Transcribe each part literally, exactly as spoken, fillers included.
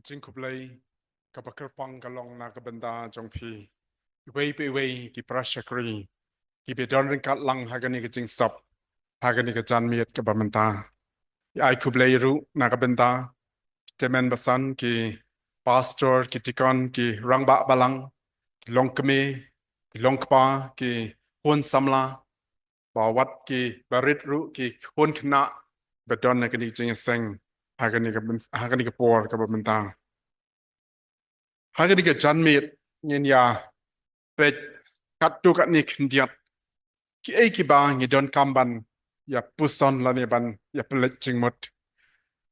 Jingkhublei kaba kyrpang ka long na ka bynta jong phi, iwei pa iwei ki para shakri kiba don ryngkat lang ha kane ka jingsop, ha kane ka janmiet kaba mynta. Ai khublei ruh na ka bynta ki tymmen basan, ki pastor, ki deacon, ki rangbah balang, ki longkmie, ki longkpa, ki khun samla, bad wat ki barit ruh, ki khun khynnah ba don ha kane ka jingïaseng, ha kane ka byn-, ha kane ka por kaba mynta. Ha kane ka janmiet ngin ïa peit katto katne khyndiat kiei kiba ngi donkam ban ïa puson lane ban ïa pynleit jingmut.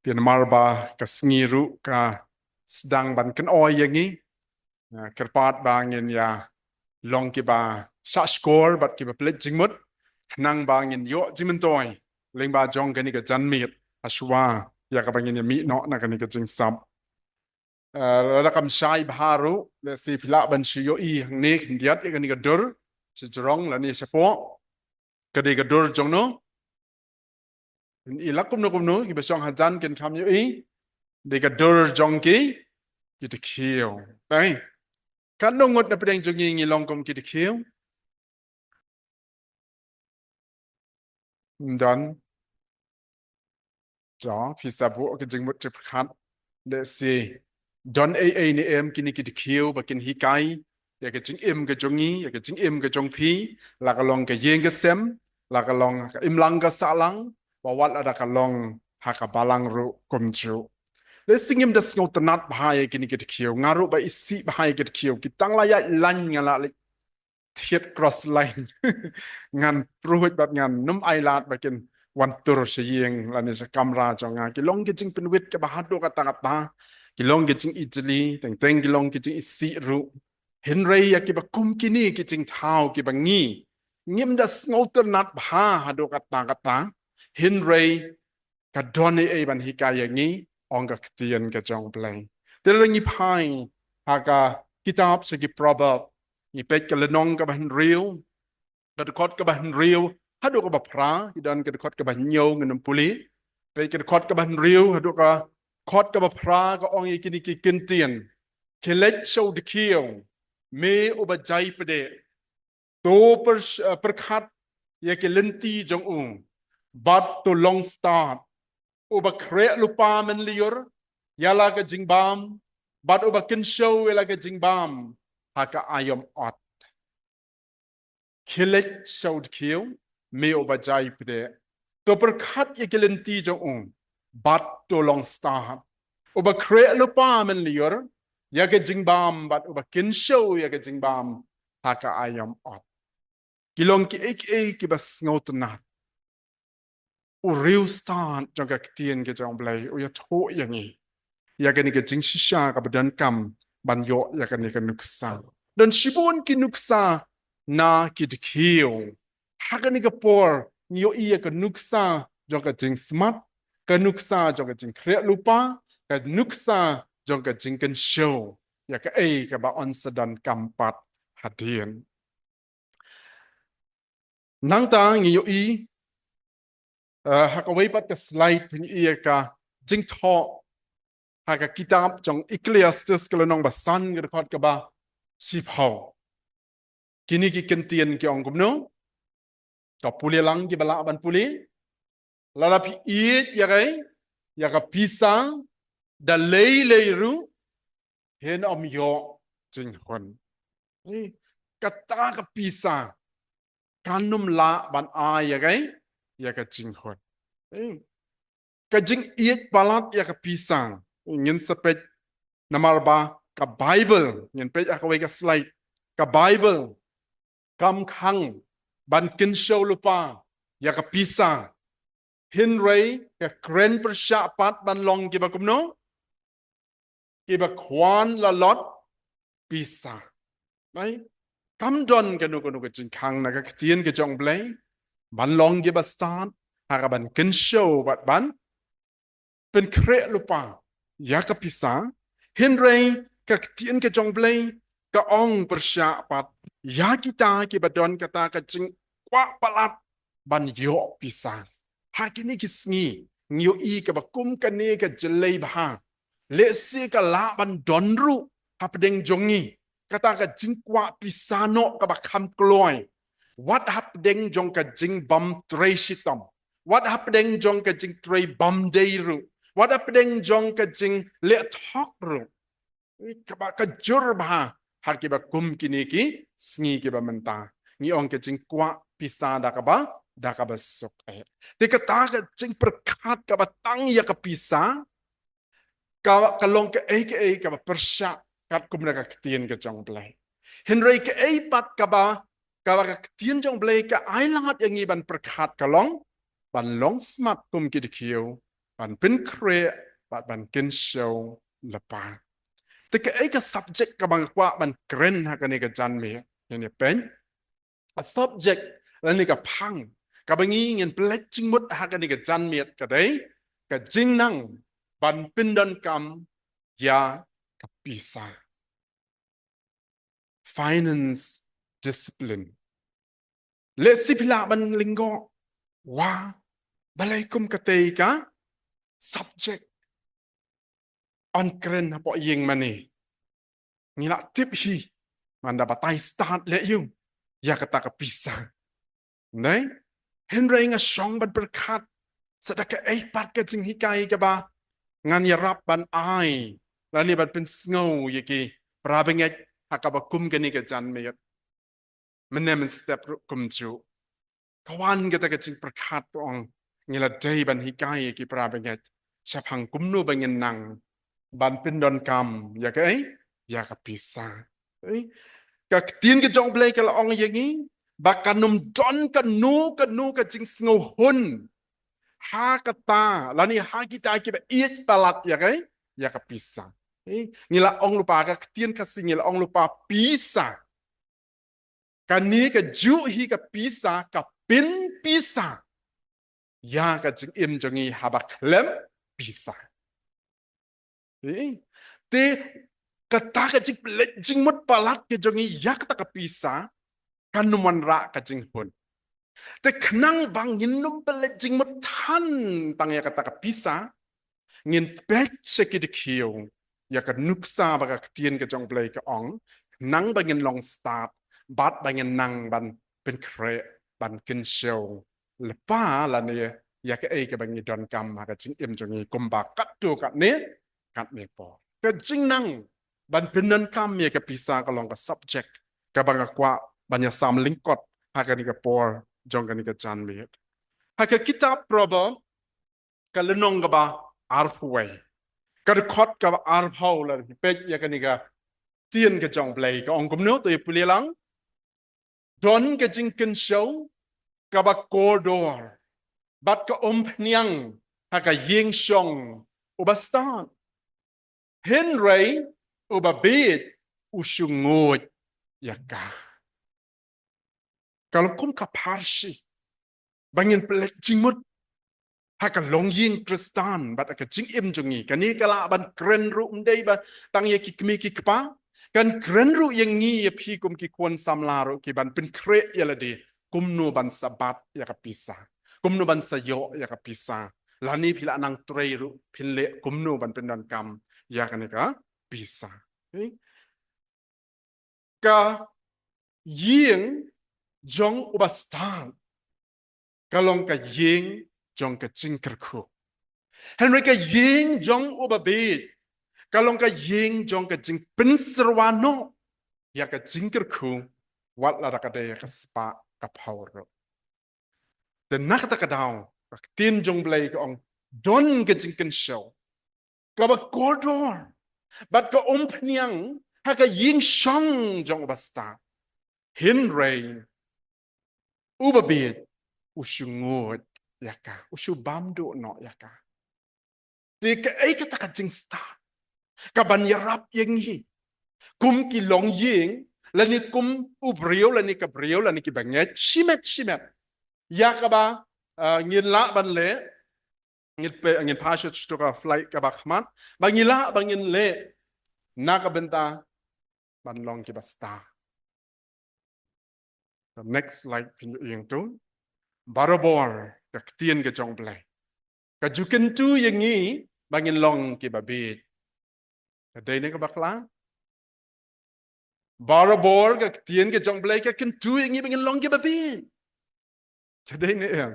Te namar ba ka sngi ruh ka sdang ban kynoi ïa ngi, ah, kyrpad ba ngin ïa long kiba shahshkor bad kiba pynleit jingmut, khnang ba ngin ïoh jingmyntoi lyngba jong kane ka janmiet, hashwa ïa kaba ngin ïa mih noh na kane ka jingsop. Eh, lada kam shai bha ruh, lehse phi lah ban shu ïohi hangne khyndiat ïa kane ka dur, shajrong lane shapoh. Ka dei ka dur jong no? Ngi i la kumno kumno, kiba shong hajan kin kham ïohi. Dei ka dur jong ki, ki dkhiew. Bai. Katno ngut na pdeng jong ngi ngi long kum ki dkhiew? Ym don. To, phi sa buh ka jingmut jingpyrkhat. Lehse don ei ei ne em kine ki dkhiew ba kin hikai ïa ka jingim ka jong ngi, ïa ka jingim ka jong phi, la ka long ka ïing ka sem, la ka long ka imlang ka sahlang, bad wat lada ka long ha ka balang ruh kumjuh. Lehse ngim da sngewtynnat bha ïa kine ki dkhiew, nga ruh ba isih bha ïa ki dkhiew, ki tang la ïaid lain nga la leit thied cross line. Ngan pruid bad ngan nym ailad ba kin wan tur sha ïing lane sha kamra jong nga. Ki long ki jingpynwit kaba haduh katta katta. Ki long ki jingijli, teng teng ki long ki jingisih ruh. Hynrei ïa kiba kum kine ki jingthaw kiba ngi ngim da sngewtynnat bha haduh katta katta, hynrei ka don ei ei ban hikai ïa ngi, ong ka ktien ka jong U Blei. Te lada ngi phai ha ka kitab sha ki Proverb, ngi peit ka lynnong kaba hynriew, ka dkhot kaba hynriew haduh kaba phra, ki don ka dkhot kaba hynñiew ngin ym pule. Peit ka dkhot kaba hynriew haduh ka dkhot kaba phra, ka ong ïa kine ki kyntien: Khie leit sha u dkhiew, me uba jai pdeh, to pyr-, eh, pyrkhat ïa ki lynti jong u, bad to long stad. Uba khreh lypa mynlyiur ïa la ka jingbam, bad uba kynshew ïa la ka jingbam ha ka aïom ot. Khie leit sha u dkhiew, me uba jai pdeh, to pyrkhat ïa ki lynti jong u, bad to long stad. Uba khreh lypa mynlyiur ïa ka jingbam, bad uba kynshew ïa ka jingbam ha ka aïom ot. Ki long kiei kiei kiba sngewtynnat. U riewstad jong ka ktien ka jong U Blei u ïathuh ïa ngi ïa kane ka jingshisha kaba donkam ban ïoh ïa kane ka nuksa. Don shibun ki nuksa na ki dkhiew. Ha kane ka por ngi ïohi ïa ka nuksa jong ka jingsmat, ka nuksa jong ka jingkhreh lypa, ka nuksa jong ka jingkynshew ïa kaei kaba yn sa donkam pat hadien. Nangta ngi ïohi, eh, ha kawei pat ka slide ngi ïohi ïa ka jingthoh ha ka kitab jong Ecclesiastes ka lynnong ba san ka dkhot kaba shiphew. Kine ki kyntien ki ong kumno? To pule lang kiba lah ban pule. Lada phi ïeit ïa ka, ïa ka pisa da lei lei ruh, phin ym ïoh jinghun. Eh, kata ka pisa kan ym lah ban ai ïa ka, ïa ka jinghun. Eh, ka jingïeit palat ïa ka pisa. Ngin sa peit namar ba ka Baibl, ngin peit ha kawei ka slide. Ka Baibl kam khang ban kynshew lypa ïa ka pisa. Hynrei ka kren pyrshah pat ban long kiba kumno? Kiba khwan lalot pisa. Bai, kam don kano kano ka jingkhang na ka ktien ka jong U Blei ban long kiba stad ha kaba kynshew bad ban pynkhreh lypa ïa ka pisa. Hynrei ka ktien ka jong U Blei ka ong pyrshah pat ïa kita kiba don kata ka jingkwah palat ban ïoh pisa. Ha kine ki sngi ngi ïohi kaba kum kane ka jlei bha Lehse ka lah ban don ruh hapdeng jong ngi kata ka jingkwah pisa noh kaba kham kloi, wat hapdeng jong ka jingbym trei shitom, wat hapdeng jong ka jingtrei bymdei ruh, wat hapdeng jong ka jingleh thok ruh. Kaba ka jur bha ha kiba kum kine ki sngi kiba mynta, ngi ong ka jingkwah pisa da kaba, da kaba suk eh. Te kata ka jingpyrkhat kaba tang ïa ka pisa ka, ka long kaei kaei kaba pyrshah katkum na ka ktien ka jong Blei. Hynrei kaei pat kaba, kaba ka ktien jong Blei ka ai lad ïa ngi ban pyrkhat ka long ban long smat kum ki dkhiew, ban pynkhreh bad ban kynshew lypa. Te kaei ka subject kaba nga kwah ban kren ha kane ka janmiet, ïa ne pyn a subject lane ka phang kaba ngi ngin pynleit jingmut ha kane ka janmiet ka dei ka jingnang ban pyndonkam ïa ka pisa. Finance discipline. Lehse phi lah ban lyngkot, wa, balei kum katei ka subject yn kren hapoh ïing mane. Ngi lah tip hi man da batai stad leh ïa u, ïa kata ka pisa. Nai, hynrei nga shong ban pyrkhat sa da kaei pat ka jinghikai kaba ngan ïarap ban ai lane ban pynsngew ïa ki para bangeit ha kaba kum kane ka janmiet. Mynne mynstep ruh kumjuh ka wan kata ka jingpyrkhat, ka ong, ngi la dei ban hikai ïa ki para bangeit shaphang kumno ba ngin nang ban pyndonkam ïa kaei, ïa ka pisa. Eh? Ka ktien ka jong Blei ka la ong ïa ngi ba kan ym don kano kano ka jingsngewhun ha kata lane ha kita kiba ïeit palat ïa kaei, ïa ka pisa. Eh? Ngi la ong lypa, ka ktien Khasi ngi la ong lypa pisa. Kane kajuh hi ka pisa ka pynpisa ïa ka jingim jong ngi haba khlem pisa. Eh, te kata ka jingpynleit jingmut palat ka jong ngi ïa kata ka pisa kan ym wanrah ka jinghun. Te khnang ba ngin ym pynleit jingmut than tang ïa kata ka pisa, ngin peit sha ki dkhiew ïa ka nuksa ba ka ktien ka jong Blei ka ong, khnang ba ngin long stad bad ba ngin nang ban pynkhreh ban kynshew lypa lane ïa kaei kaba ngi donkam ha ka jingim jong ngi kumba katto katne katne por. Ka jingnang ban pyndonkam ïa ka pisa ka long ka subject kaba nga kwah ban ïasam lyngkot ha kane ka por jong kane ka janmiet. Ha ka kitab Proverb ka lynnong kaba arphew wei, ka dkhot kaba arphew, lada phi peit ïa kane ka ktien ka jong Blei ka ong kumno, to ïa pule lang. Don ka jingkynshew kaba kordor bad ka umphniang ha ka ïing shong u bastad, hynrei u babieit u shu nguid ïa ka. Ka long kum ka pharshi ba ngin pynleit jingmut ha ka longïing Khristan bad ha ka jingim jong ngi. Kane ka lah ban kren ruh ym dei ba tang ïa ki kmie ki kpa, kan kren ruh ïa ngi, ïa phi kum ki khun samla ruh, ki ban pynkhreh ïa lade kumno ban sa bat ïa ka pisa, kumno ban sa ïoh ïa ka pisa. Lane phi lah nang trei ruh, phin leh kumno ban pyndonkam ïa kane ka pisa. Okay? Ka ïing jong u bastad ka long ka ïing jong ka jingkyrkhu, hynrei ka ïing jong u babieit ka long ka ïing jong ka jingpynsyrwa noh ïa ka jingkyrkhu, wat lada ka dei ka spah ka phew ruh. Te na kata ka daw ka ktien jong Blei ka ong, don ka jingkynshew kaba kordor bad ka umphniang ha ka ïing shong jong u bastad, hynrei u babieit u shu nguid ïa ka, u shu bam duh noh ïa ka. Te kaei kata ka jingstad kaban ïarap ïa ngi kum ki longïing, lane kum u briew lane ka briew lane ki bangeit shimet shimet, ïa kaba, ah, ngin lah ban leh, ngin peit, ngin phai sha kato ka flight kaba khmat, ba ngi lah ba ngin leh na ka bynta ban long ki bastad. The next slide, phin ïoh ïeng tu. Barabor ka ktien ka jong Blei ka ju kyntu ïa ngi ba ngin long ki babieit. Ka dei ne kaba kla? Barabor ka ktien ka jong U Blei ka kyntu ïa ngi ba ngin long kiba bieit. Ka dei ne em?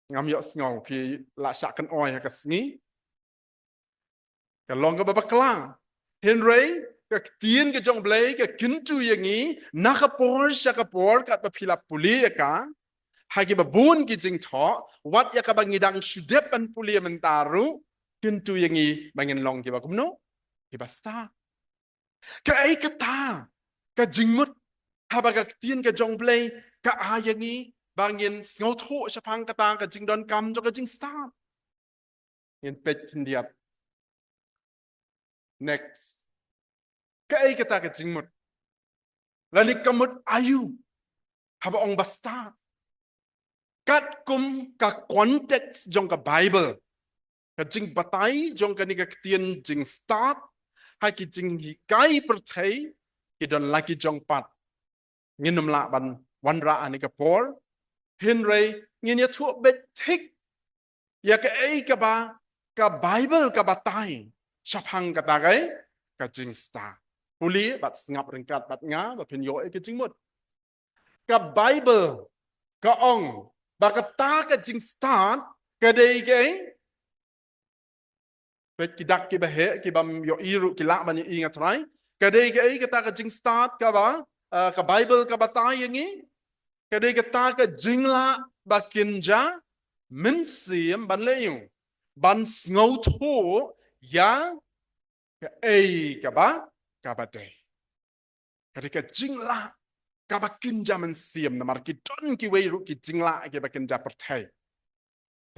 Ngam ïohsngew phi la shah kynoi ha ka sngi. Ka long kaba bakla. Hynrei ka ktien ka jong U Blei ka kyntu ïa ngi na ka por sha ka por, katba phi la pule ïa ka ha kiba bun ki jingthoh, wat ïa kaba ngi dang shu dep ban pule mynta ruh, kyntu ïa ngi ba ngin long kiba kumno? Kiba stad. Kaei kata ka jingmut haba ka ktien ka jong U Blei ka ai ïa ngi ba ngin sngewthuh shaphang kata ka jingdonkam jong ka jingstad? Ngin peit khyndiat. Next. Kaei kata ka jingmut? Lane ka mut aïu haba ong ba stad? Katkum ka context jong ka Bible, ka jingbatai jong kane ka ktien jingstad ha ki jinghikai pyrthei ki don la ki jong pat. Ngin ym lah ban wanrah ha kane ka por, hynrei ngin ïathuh beit thik ïa kaei kaba ka Bible ka batai shaphang kata kaei ka jingstad. Pule bad sngap ryngkat bad nga ba phin ïoh ïa ka jingmut. Ka Bible ka ong ba kata ka jingstad ka dei kaei? Peit ki dak kiba heh, kibym ïohi ruh ki lah ban ïohi, nga trai. Ka dei kaei kata ka jingstad kaba, ah, ka Bible ka batai ïa ngi? Ka dei kata ka jinglah ba kynja mynsiem ban leh aïu? Ban sngewthuh ïa kaei kaba, kaba dei. Ka dei ka jinglah kaba kynja mynsiem, namar ki don kiwei ruh ki jinglah kiba kynja pyrthei.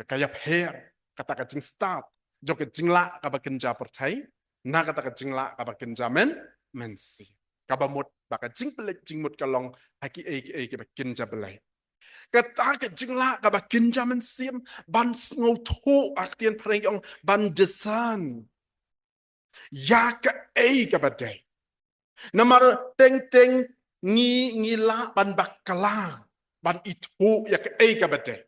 Ka ïapher kata ka jingstad jong ka jinglah kaba kynja pyrthei na kata ka jinglah kaba kynja myn, mynsiem. Kaba mut ba ka jingpynleit jingmut ka long ha kiei kiei kiba kynja Blei. Kata ka jinglah kaba kynja mynsiem, ban sngewthuh, ha ka ktien phareng ki ong ban discern ïa kaei kaba dei. Namar teng teng ngi, ngi lah ban bakla ban ithuh ïa kaei kaba dei.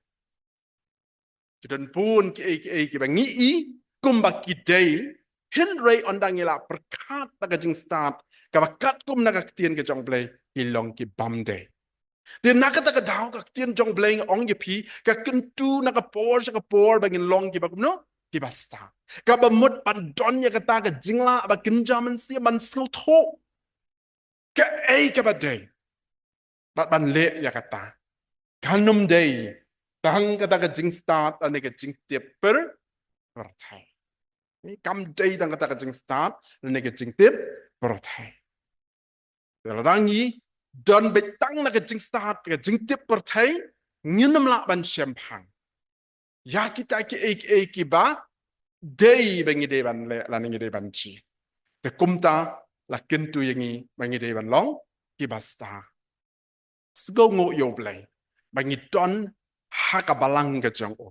Ki don bun kiei kiei kiba ngi i kumba ki dei, hynrei ynda ngi la pyrkhat da ka jingstad kaba katkum na ka ktien ka jong U Blei, ki long kibym dei. Te na kata ka daw ka ktien jong U Blei, nga ong ïa phi, ka kyntu na ka por sha ka por ba ngin long kiba kumno? Kiba stad. Kaba mut ban don ïa kata ka jinglah ba kynja mynsiem, ban sngewthuh kaei kaba dei bad ban leh ïa kata. Kan ym dei tang kata ka jingstad lane ka jingtip pyr, pyrthei. Kam dei tang kata ka jingstad lane ka jingtip pyrthei. Te lada ngi don beit tang na ka jingstad, ka jingtip pyrthei, ngin ym lah ban shemphang ïa kita kiei kiei kiba dei ba ngi dei ban leh lane ngi dei ban jied. Te kumta la kyntu ïa ngi ba ngi dei ban long kiba stad. Sngewnguh ïa U Blei ba ngi don ha ka balang ka jong u,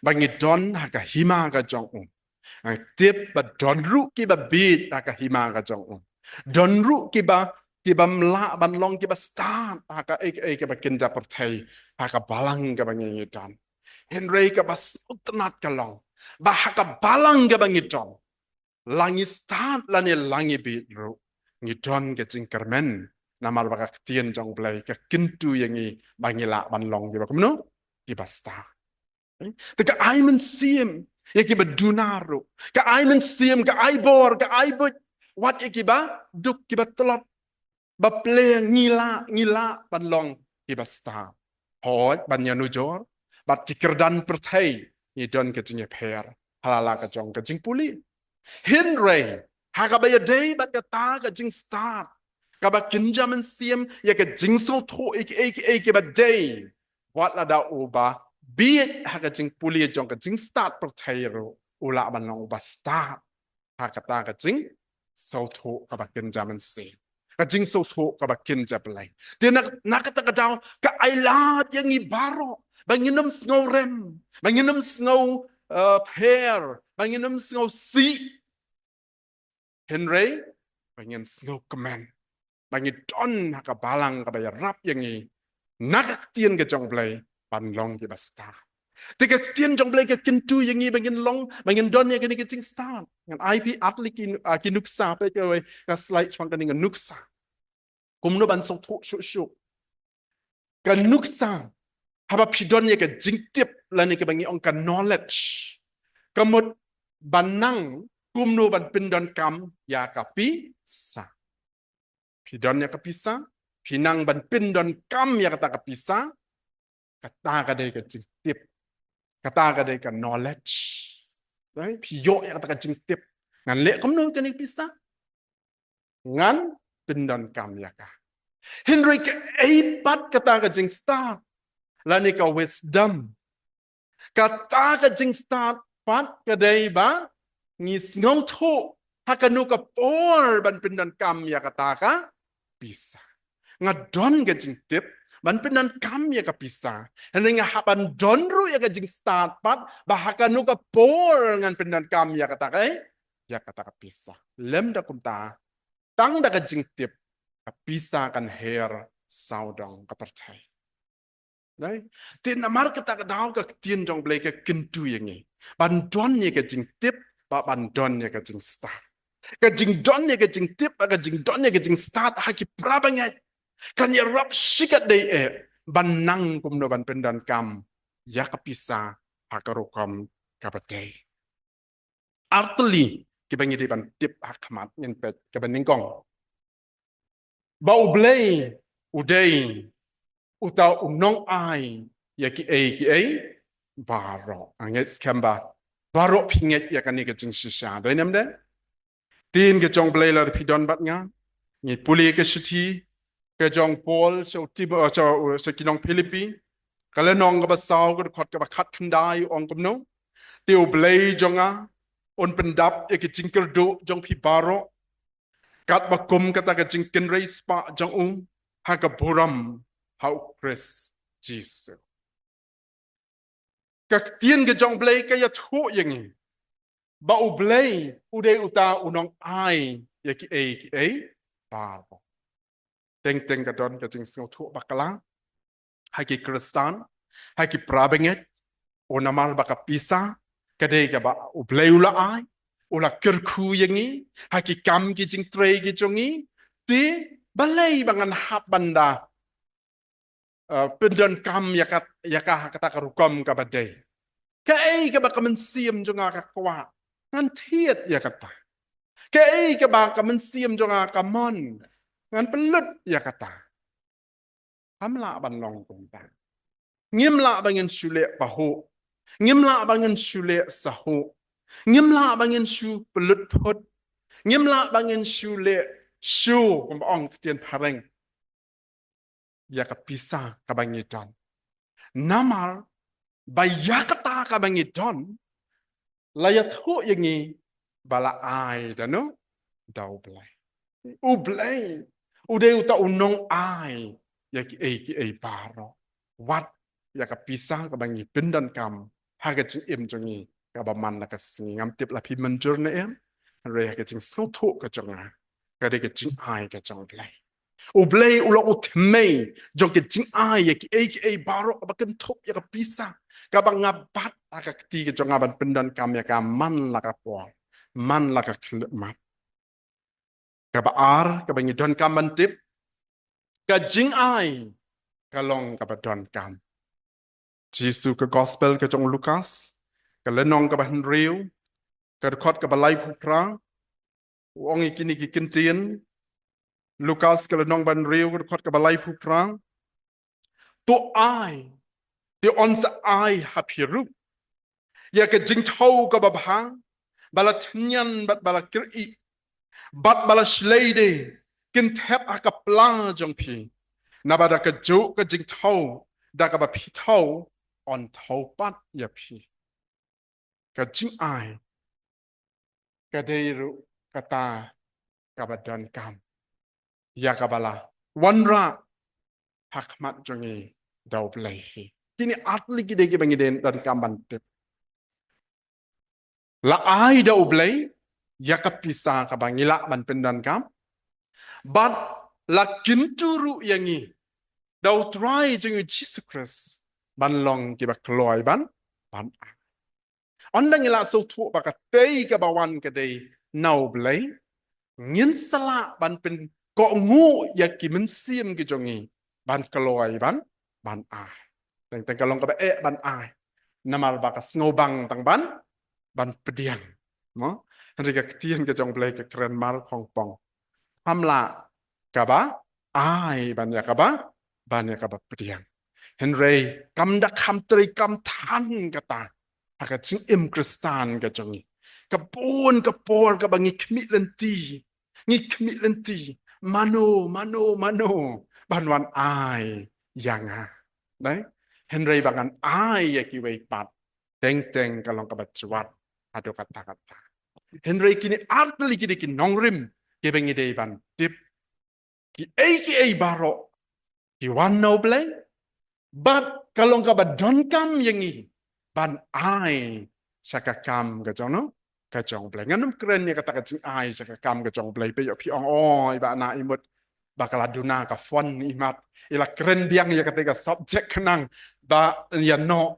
ba ngi don ha ka hima ka jong u. Nga tip ba don ruh kiba bieit ha ka hima ka jong u. Don ruh kiba, kibym lah ban long kiba stad ha kaei kaei kaba kynja pyrthei ha ka balang kaba ngi, ngi don. Hynrei kaba sngewtynnat ka long ba ha ka balang kaba ngi don, la ngi stad lane la ngi bieit ruh, ngi don ka jingkyrmen namar ba ka ktien jong U Blei ka kyntu ïa ngi ba ngi lah ban long kiba kumno? Kiba stad. Te ka ai mynsiem ïa kiba duna ruh. Ka ai mynsiem, ka ai bor, ka ai buit wat ïa kiba duk, kiba tlot. Ba pyrshah ngi lah, ngi lah ban long kiba stad. Hooid, ban ïanujor bad ki kyrdan pyrthei, ngi don ka jingïapher ha la la ka jong ka jingpule. Hynrei ha kaba ïadei bad kata ka jingstad kaba kynja mynsiem, ïa ka jingsngewthuh ïa kiei kiei kiba dei, wat lada uba bieit ha ka jingpule jong ka jingstad pyrthei ruh, u lah ban long uba stad ha kata ka jingsngewthuh kaba kynja mynsiem, ka jingsngewthuh kaba kynja Blei. Te na, na kata ka daw ka ailad ïa ngi baroh ba ngin ym sngew rem, ba ngin ym sngew, eh, pher, ba ngin ym sngew sih. Hynrei ba ngin sngewkmen ba ngi don ha ka balang kaba ïarap ïa ngi na ka ktien ka jong U Blei ban long kiba stad. Te ka ktien jong U Blei ka kyntu ïa ngi ba ngin long, ba ngin don ïa kane ka jingstad. Ngan ai phi ar tylli ki, ah, ki nuksa, peit kawei ka slide shaphang kane ka nuksa. Kumno ban sngewthuh shuh shuh. Ka nuksa, haba phi don ïa ka jingtip lane kaba ngi ong ka knowledge, ka mut ban nang kumno ban pyndonkam ïa ka pisa. Phi don ïa ka pisa, phi nang ban pyndonkam ïa kata ka pisa, kata ka dei ka jingtip. Kata ka dei ka knowledge. Right? Phi ïoh ïa kata ka jingtip. Ngan leh kumno ïa kane ka pisa? Ngan pyndonkam ïa ka. Hynrei kaei pat kata ka jingstad lane ka wisdom? Kata ka jingstad pat ka dei ba ngi sngewthuh ha kano ka por ban pyndonkam ïa kata ka pisa. Nga don ka jingtip ban pyndonkam ïa ka pisa. Hynrei nga hap ban don ruh ïa ka jingstad pat ba ha kano ka por ngan pyndonkam ïa kata ka, ïa kata ka pisa. Lymda kumta, tang da ka jingtip, ka pisa kan her sawdong ka pyrthei. Right? Te namar kata ka daw ka ktien jong U Blei ka kyntu ïa ngi ban don ïa ka jingtip, ba ban don ïa ka jingstad. Ka jingdon ïa ka jingtip, ba ka jingdon ïa ka jingstad ha ki para bangeit kan ïarap shikatdei eh ban nang kumno ban pyndonkam ïa ka pisa ha ka rukom kaba dei. Ar tylli kiba ngi dei ban tip ha khmat, ngin peit kaba nyngkong. Ba U Blei u dei uta u nongai ïa kiei kiei baroh. Nga ngeit skhem ba baroh phi ngeit ïa kane ka jingshisha. Dei ne ym dei? Ktien ka jong U Blei lada phi don bad nga, ngi pule ka shithi ka jong Paul sha u Tim-, sha, sha ki nong Philippi, ka lynnong kaba saw, ka dkhot kaba khatkhyndai, u ong kumno: Te U Blei jong nga un pyndap ïa ki jingkyrduh jong phi baroh, katba kum kata ka jingkynrei spah jong u ha ka burom ha U Khrist Jisu. Ka ktien ka jong U Blei ka ïathuh ïa ngi ba U Blei u dei uta u nongai ïa kiei kiei baroh. Teng teng ka don ka jingsngewthuh bakla ha ki Khristan, ha ki para bangeit, u namar ba ka pisa ka dei kaba U Blei u la ai, u la kyrkhu ïa ngi ha ki kam ki jingtrei ki jong ngi. Te balei ba ngan hap ban da, eh, pyndonkam ïa ka, ïa ka ha kata ka rukom kaba dei? Kaei kaba ka mynsiem jong nga ka kwah, ngan thied ïa kata. Kaei kaba ka mynsiem jong nga ka mon, ngan pynlut ïa kata. Kam lah ban long kumta. Ngim lah ba ngin shu leh pahuh. Ngim lah ba ngin shu leh sahuh. Ngim lah ba ngin shu pynlut phut. Ngim lah ba ngin shu leh shu, kumba ong ktien phareng, ïa ka pisa kaba ngi don. Namar ba ïa kata kaba ngi don la ïathuh ïa ngi ba la ai da no, da U Blei. U Blei u dei uta u nongai ïa kiei kiei baroh. Wat ïa ka pisa kaba ngi pyndonkam ha ka jingim jong ngi kaba man la ka sngi. Ngam tip la phi mynjur ne em, hynrei ha ka jingsngewthuh ka jong nga, ka dei ka jingai ka jong U Blei. U Blei u long u thymmei jong ka jingai ïa kiei kiei baroh kaba kynthup ïa ka pisa kaba nga bat ha ka kti ka jong nga ban pyndonkam ïa ka man la ka por, man la ka khyllipmat. Kaba ar kaba ngi donkam ban tip, ka jingai ka long kaba donkam. Jisu, ka Gospel ka jong u Lukas, ka lynnong kaba hynriew, ka dkhot kaba laiphew phra, u ong ïa kine ki kyntien. Lukas ka lynnong ba hynriew, ka dkhot kaba laiphew phra: To ai, te yn sa ai ha phi ruh ïa ka jingthew kaba bha, ba la tynñian bad ba la kyrieh bad ba la shlei de, kin thep ha ka pla jong phi. Naba da kajuh ka jingthew da kaba phi thew, yn thew pat ïa phi. Ka jingai ka dei ruh kata kaba donkam, ïa kaba la wanrah ha khmat jong ngi da U Blei hi. Kine ar tylli ki dei kiba ngi donkam ban tip. La ai da U Blei ïa ka pisa kaba ngi lah ban pyndonkam, bad la kyntu ruh ïa ngi da U Trai jong ngi Jisu Khrist ban long kiba kloi ban ban ai. Ynda ngi la sngewthuh ba katei kaba wan ka dei na U Blei, ngin sa lah ban pynkohnguh ïa ki mynsiem ki jong ngi ban kloi ban, ban ai. Teng teng ka long kaba eh ban ai. Namar ba ka sngewbang tang ban, ban pdiang. Mo? Hynrei ka ktien ka jong U Blei ka kren markhongpong. Kham lah kaba ai ban ïa kaba, ban ïa kaba pdiang. Hynrei kam da kham trei kham than kata ha ka jingim Khristan ka jong ngi. Ka bun ka por kaba ngi khmih lynti, ngi khmih lynti, mano, mano, mano ban wan ai ïa nga. Nai? Hynrei ba ngan ai ïa kiwei pat, teng teng ka long kaba jwat haduh katta katta. Hynrei kine ar tylli ki dei ki nongrim kiba ngi dei ban tip. Kiei kiei baroh ki wan na U Blei, bad ka long kaba donkam ïa ngi ban ai sha ka kam ka jong, no, ka jong U Blei. Ngan ym kren ïa kata ka jingai sha ka kam ka jong U Blei, phi ïoh phi ong, oi, ba na i mut ba ka la duna ka phone i mat, i la kren biang ïa kata ka subject khnang ba ïa noh.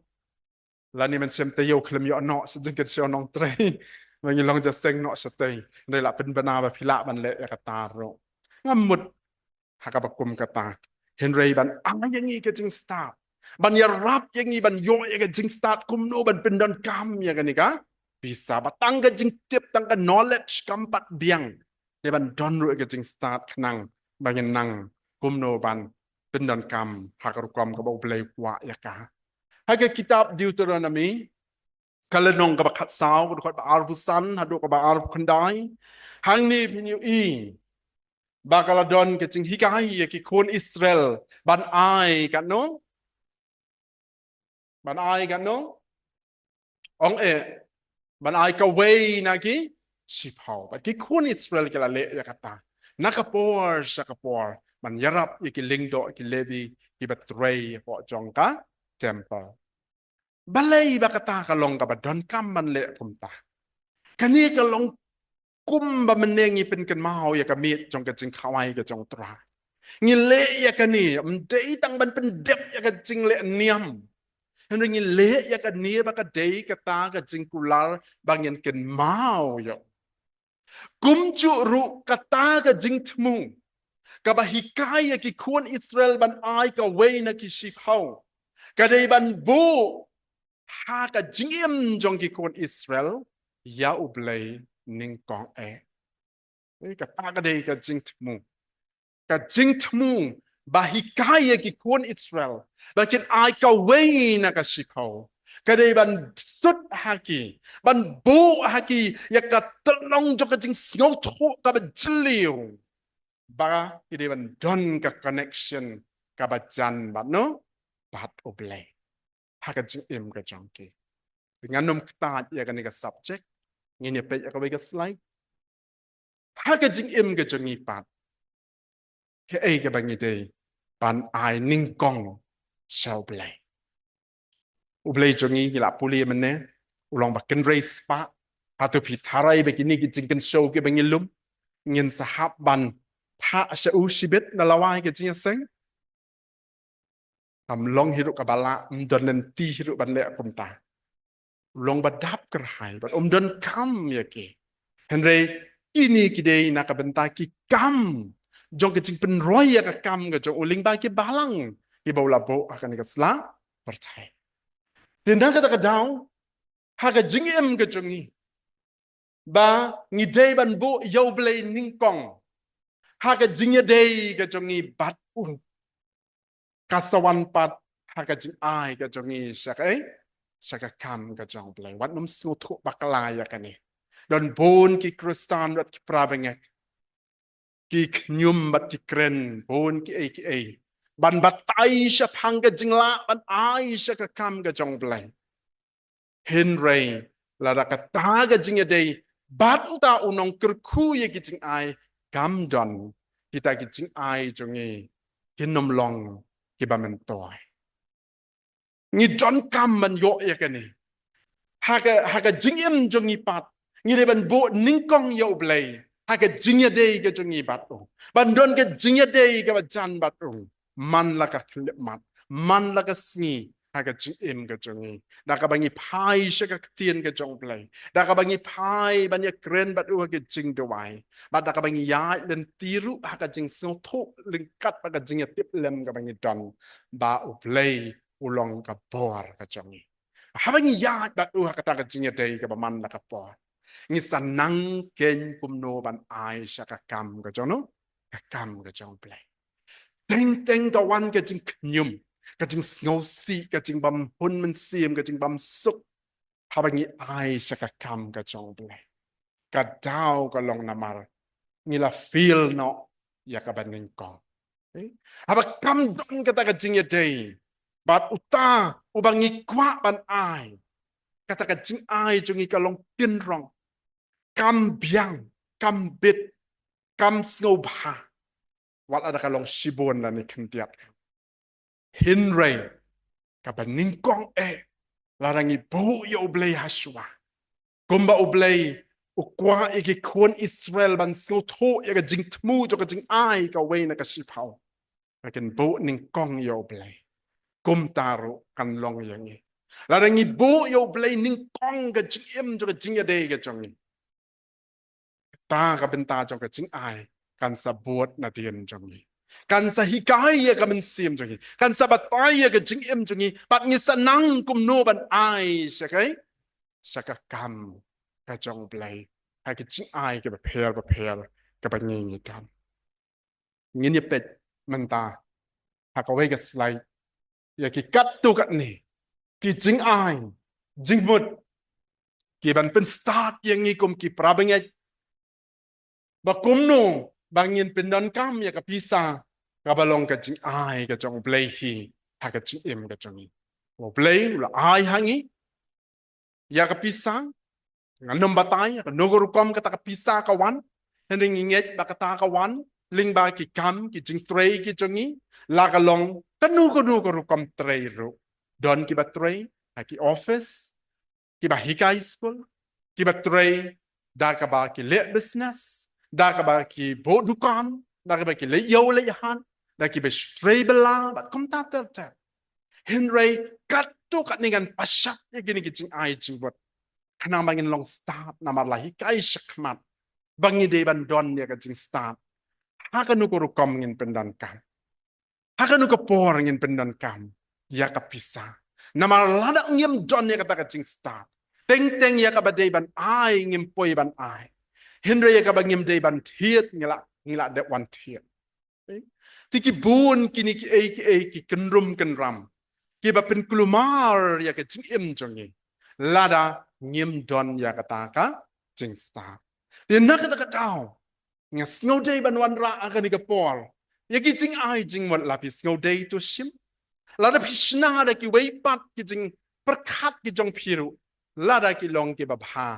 Lane mynsiem taïew khlem ïoh noh sha jingkynshew nongtrei. Ba ngi long ja seng noh shatei. Hynrei la pynbna ba phi lah ban leh ïa kata ruh. Ngam mut ha kaba kum kata. Hynrei ban ai ïa ngi ka jingstad, ban ïarap ïa ngi ban ïoh ïa ka jingstad kumno ban pyndonkam ïa kane ka pisa. Ba tang ka jingtip, tang ka knowledge kam pat biang. Dei ban don ruh ïa ka jingstad khnang ba ngin nang kumno ban pyndonkam ha ka rukom kaba U Blei u kwah ïa ka. Ha ka kitab Deuteronomi, ka lynnong kaba khatsaw, ka dkhot ba arphew san haduh kaba arphew khyndai, hangne phin ïohi ba ka la don ka jinghikai ïa ki khun Israel ban ai katno? Ban ai katno? Ong eh, ban ai kawei na ki shiphew. Bad ki khun Israel ki la leh ïa kata na ka por sha ka por, ban ïarap ïa ki lyngdoh, ki Levi, kiba trei hapoh jong ka temple. Balei ba kata ka long kaba donkam ban leh kumta? Kane ka long kumba mynne ngi pynkynmaw ïa ka miet jong ka jingkhawai ka jong U Trai. Ngi leh ïa kane ym dei tang ban pyndep ïa ka jingleh niam. Hynrei ngi leh ïa kane ba ka dei kata ka jingkular ba ngin kynmaw ïa. Kumjuh ruh kata ka jingthmu kaba hikai ïa ki khun Israel ban ai kawei na ki shiphew, ka dei ban buh ha ka jingim jong ki khun Israel ïa U Blei nyngkong eh. Eh, kata ka dei ka jingthmu. Ka jingthmu ba hikai ïa ki khun Israel ba kin ai kawei na ka shiphew, ka dei ban sut ha ki, ban buh ha ki ïa ka tyllong jong ka jingsngewthuh kaba jylliew, ba ki dei ban don ka connection kaba jan bad, no, bad U Blei ha ka jingim ka jong ki. Ngan ym ktah ïa kane ka subject, ngin ïa peit ïa kawei ka slide. Ha ka jingim ka jong ngi pat, kaei kaba ngi dei ban ai nyngkong sha U Blei? U Blei jong ngi, ngi la pule mynne, u long ba kynrei spah. Hato phi tharai ba kine ki jingkynshew kiba ngi lum, ngin sa hap ban phah sha u shibit na lawei ka jingïaseng? Kam long hi ruh kaba lah, ym don lynti hi ruh ban leh kumta. U long ba dap kyrhai bad um donkam ïa ki. Hynrei kine ki dei na ka bynta ki kam jong ka jingpynroi ïa ka kam ka jong u lyngba ki balang kiba u la buh ha kane ka sla pyrthei. Te na kata ka daw, ha ka jingim ka jong ngi, ba ngi dei ban buh ïa U Blei nyngkong ha ka jingïadei ka jong ngi bad u, ka sa wan pat ha ka jingai ka jong ngi sha ka, eh, sha ka kam ka jong U Blei. Wat nym sngewthuh bakla ïa kane. Don bun ki Khristan bad ki para bangeit, ki khñium bad ki kren bun kiei kiei ban batai shaphang ka jinglah ban ai sha ka kam ka jong U Blei. Hynrei lada kata ka jingïadei bad uta u nongkyrkhu ïa ki jingai kam don, kita ki jingai jong ngi kin ym long kiba myntoi. Ngi donkam ban ïoh ïa kane. Ha ka, ha ka jingim jong ngi pat, ngi dei ban buh nyngkong ïa U Blei ha ka jingïadei ka jong ngi bad u, ban don ka jingïadei kaba jan bad u man la ka khyllipmat, man la ka sngi, ha ka jingim ka jong ngi. Da kaba ngi phai sha ka ktien ka jong U Blei. Da kaba ngi phai ban ïakren bad u ha ka jingduwai. Bad da kaba ngi ïaid lynti ruh ha ka jingsngewthuh ryngkat bad ka jingïatiplem kaba ngi don ba U Blei u long ka bor ka jong ngi. Haba ngi ïaid bad u ha kata ka jingïadei kaba man la ka por, ngi sa nang keiñ kumno ban ai sha ka kam ka jong no, ka kam ka jong U Blei. Teng teng ka wan ka jingkhñium, ka jingsngewsih, ka jingbymhun mynsiem, ka jingbymsuk haba ngi ai sha ka kam ka jong U Blei. Ka daw ka long namar ngi la fail noh ïa kaba nyngkong. Eh? Haba kam don kata ka jingïadei bad uta uba ngi kwah ban ai, kata ka jingai jong ngi ka long kynrong, kam biang, kam bit, kam sngewbha. Wat lada ka long shibun lane khyndiat. Hynrei kaba nyngkong eh, lada ngi buh ïa U Blei ha shuwa, kumba U Blei u kwah ïa ki khun Israel ban sngewthuh ïa ka jingthmu jong ka jingai kawei na ka shiphew, ba kin buh nyngkong ïa U Blei, kumta ruh kan long ïa ngi. Lada ngi buh ïa U Blei nyngkong ka jingim jong ka jingïadei ka jong ngi, kata ka bynta jong ka jingai kan sa bud nadien jong ngi. Kan sa hikai ïa ka mynsiem jong ngi. Kan sa batai ïa ka jingim jong ngi. Bad ngi sa nang kumno ban ai sha ka, sha ka kam ka jong U Blei ha ki jingai kiba pher ba pher kaba ngi ngi don. Ngin ïa peit mynta ha kawei ka slide ïa ki katto katne ki jingai jingmut kiban pynstad ïa ngi kum ki parabangeit ba kumno ba ngin pyndonkam ïa ka pisa kaba long ka jingai ka jong U Blei hi ha ka jingim ka jong ngi. U Blei u la ai ha ngi ïa ka pisa. Ngan ym batai ïa kano ka rukom kata ka pisa ka wan, hynrei ngi ngeit ba kata ka wan lyngba ki kam ki jingtrei ki jong ngi, la ka long kano kano ka rukom trei ruh. Don kiba trei ha ki office, kiba hikai skul, kiba trei da kaba ki leh business, da kaba ki buh dukan, da kaba ki leh ïew leh hat, da kiba trei bylla bad kumta ter ter. Hynrei katto katne ngan pynshai ïa kine ki jingai jingmut, khnang ba ngin long stad, namar la hikai shakhmat ba ngi dei ban don ïa ka jingstad ha kano ka rukom ngin pyndonkam, ha kano ka por ngin pyndonkam ïa ka pisa. Namar lada ngim don ïa kata ka jingstad, teng teng ïa kaba dei ban ai ngim poi ban ai, hynrei ïa kaba ngim dei ban thied ngi la, ngi la dep wan thied. Te ki bun kine kiei kiei ki kynrum kynram kiba pynkulmar ïa ka jingim jong ngi lada ngim don ïa kata ka jingstad. Te na kata ka daw nga sngewdei ban wanrah ha kane ka por ïa ki jingai jingmut. La phi sngewdei to shim, lada phi shna da kiwei pat ki jingpyrkhat ki jong phi ruh, lada ki long kiba bha,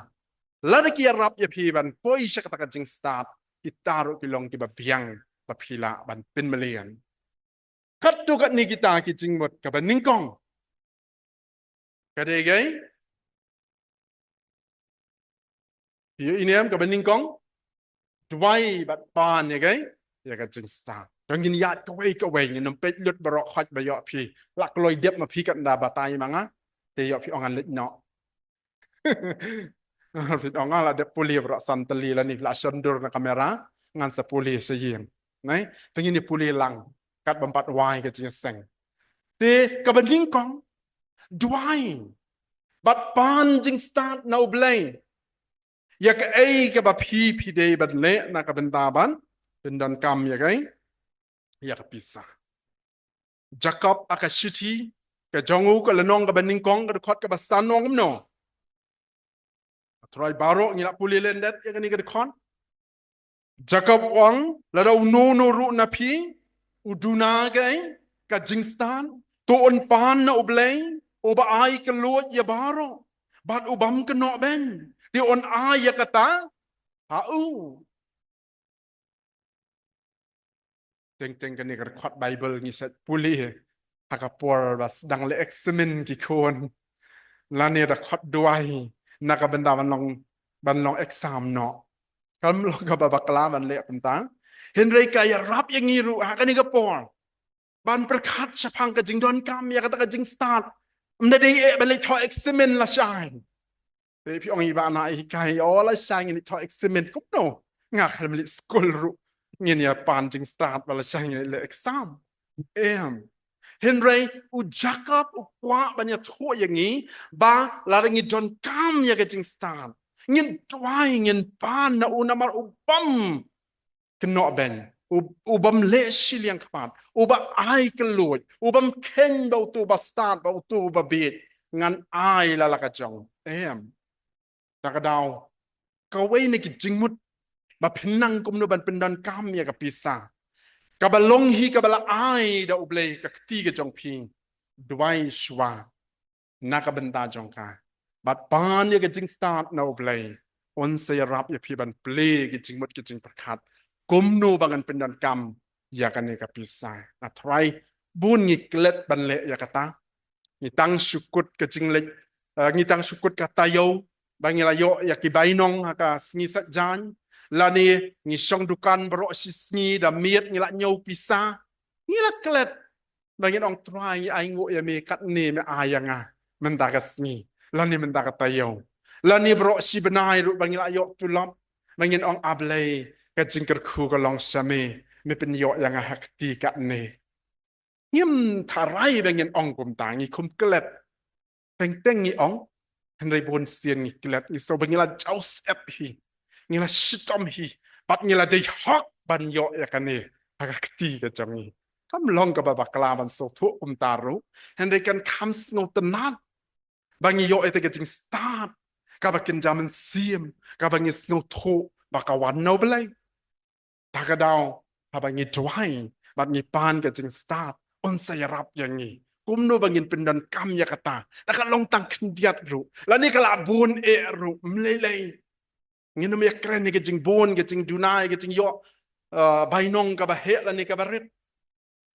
lada ki ïarap ïa phi ban poi sha kata ka jingstad, kita ruh ki long kiba biang ba phi lah ban pynmlien. Katto katne kita ki jingmut, kaba nyngkong ka dei kaei? Ïa ine em, kaba nyngkong, duwai bad pan ïa kaei? Ïa ka jingstad. Tang ngin ïaid kawei kawei, ngin ym peit lut baroh, hooid ba ïoh phi la kloi dep ma phi katba batai ma nga, te ïoh phi ong ngan leit noh. Phi ong nga la dep pule baroh san tylli lane la shon dur na kamera, ngan sa pule sha ïing. Nai, te ngin ïa pule lang katba ym pat wai ka jingïaseng. Te kaba nyngkong, duwai bad pan jingstad na U Blei ïa kaei kaba phi, phi dei ban leh na ka bynta ban pyndonkam ïa kaei? Ïa ka pisa. Jakob ha ka shithi ka jong u, ka lynnong kaba nyngkong, ka dkhot kaba san, ong kumno? Trai baroh ngi la pule lyndet ïa kane ka dkhot. Jakob u ong, lada uno uno ruh na phi u duna kaei? Ka jingstad, to un pan na U Blei uba ai kylluid ïa baroh bad u bym kynnoh beiñ, te un ai ïa kata ha u. Teng teng kane ka dkhot Baibl ngi sa pule ha ka por ba sdang leh eksamin ki khun, lane dkhot duwai na ka bynta ban long, ban long eksam noh. Kam long kaba bakla ban leh kumta, hynrei ka ïarap ïa ngi ruh ha kane ka por ban pyrkhat shaphang ka jingdonkam ïa kata ka jingstad Ym da dei eh ban leit thoh exam lashai. Te phi ong i ba na i kai, o lashai ngin leit thoh exam kumno? Nga khlem leit skul ruh ngin ïa pan jingstad ba lashai ngin leit exam. Em. Hynrei u Jakob u kwah ban ïathuh ïa ngi ba lada ngi donkam ïa ka jingstad, ngin duwai, ngin pan na u namar u bym kynnoh beiñ, u, u bym leh shiliang khmat, u ba ai kylluid, u bym kheiñ ba uto uba stad, ba uto uba bieit ngan ai la la ka jong. Em. Da ka daw, kawei na ki jingmut ba phin nang kumno ban pyndonkam ïa ka pisa kaba long hi kaba la ai da U Blei ha ka kti ka jong phi. Duwai shuwa na ka bynta jong ka, bad pan ïa ka jingstad na U Blei. Un sa ïarap ïa phi ban plie ki jingmut ki jingpyrkhat kumno ba ngan pyndonkam ïa kane ka pisa. Nga tharai bun ngi klet ban leh ïa kata. Ngi tang shu kut ka jingleh, eh, ngi tang shu kut ka taïew ba ngi la ïoh ïa ki bainong ha ka sngi Saitjaiñ, lane ngi shong dukan baroh shi sngi, da miet ngi la ñiew pisa. Ngi la klet ba ngin ong, Trai, ngi ainguh ïa me, katne me ai ïa nga mynta ka sngi, lane mynta ka taïew, lane baroh shi bnai ruh ba ngi la ïoh tulop, ba ngin ong, A Blei, ka jingkyrkhu ka long sha me, me pynïoh ïa nga ha kti katne. Ngim tharai ba ngin ong kumta, ngi khum klet. Teng teng ngi ong, hynrei bun sien ngi klet, ngi sngew ba ngi la jaw syep hi, ngi la shitom hi, bad ngi la dei hok ban ïoh ïa kane ha ka kti ka jong ngi. Kam long kaba bakla ban sngewthuh kumta ruh, hynrei kan kham sngewtynnat ba ngi ïoh ïa ka jingstad kaba kynja mynsiem, kaba ngi sngewthuh ba ka wan na U Blei. Da ka daw, haba ngi duwai bad ngi pan ka jingstad, un sa ïarap ïa ngi kumno ba ngin pyndonkam ïa kata. Da ka long tang khyndiat ruh, lane ka la bun eh ruh, ym lei lei. Ngin ym ïakren ïa ka jingbun, ka jingduna, ka jingïoh, uh, bainong kaba heh lane kaba rit.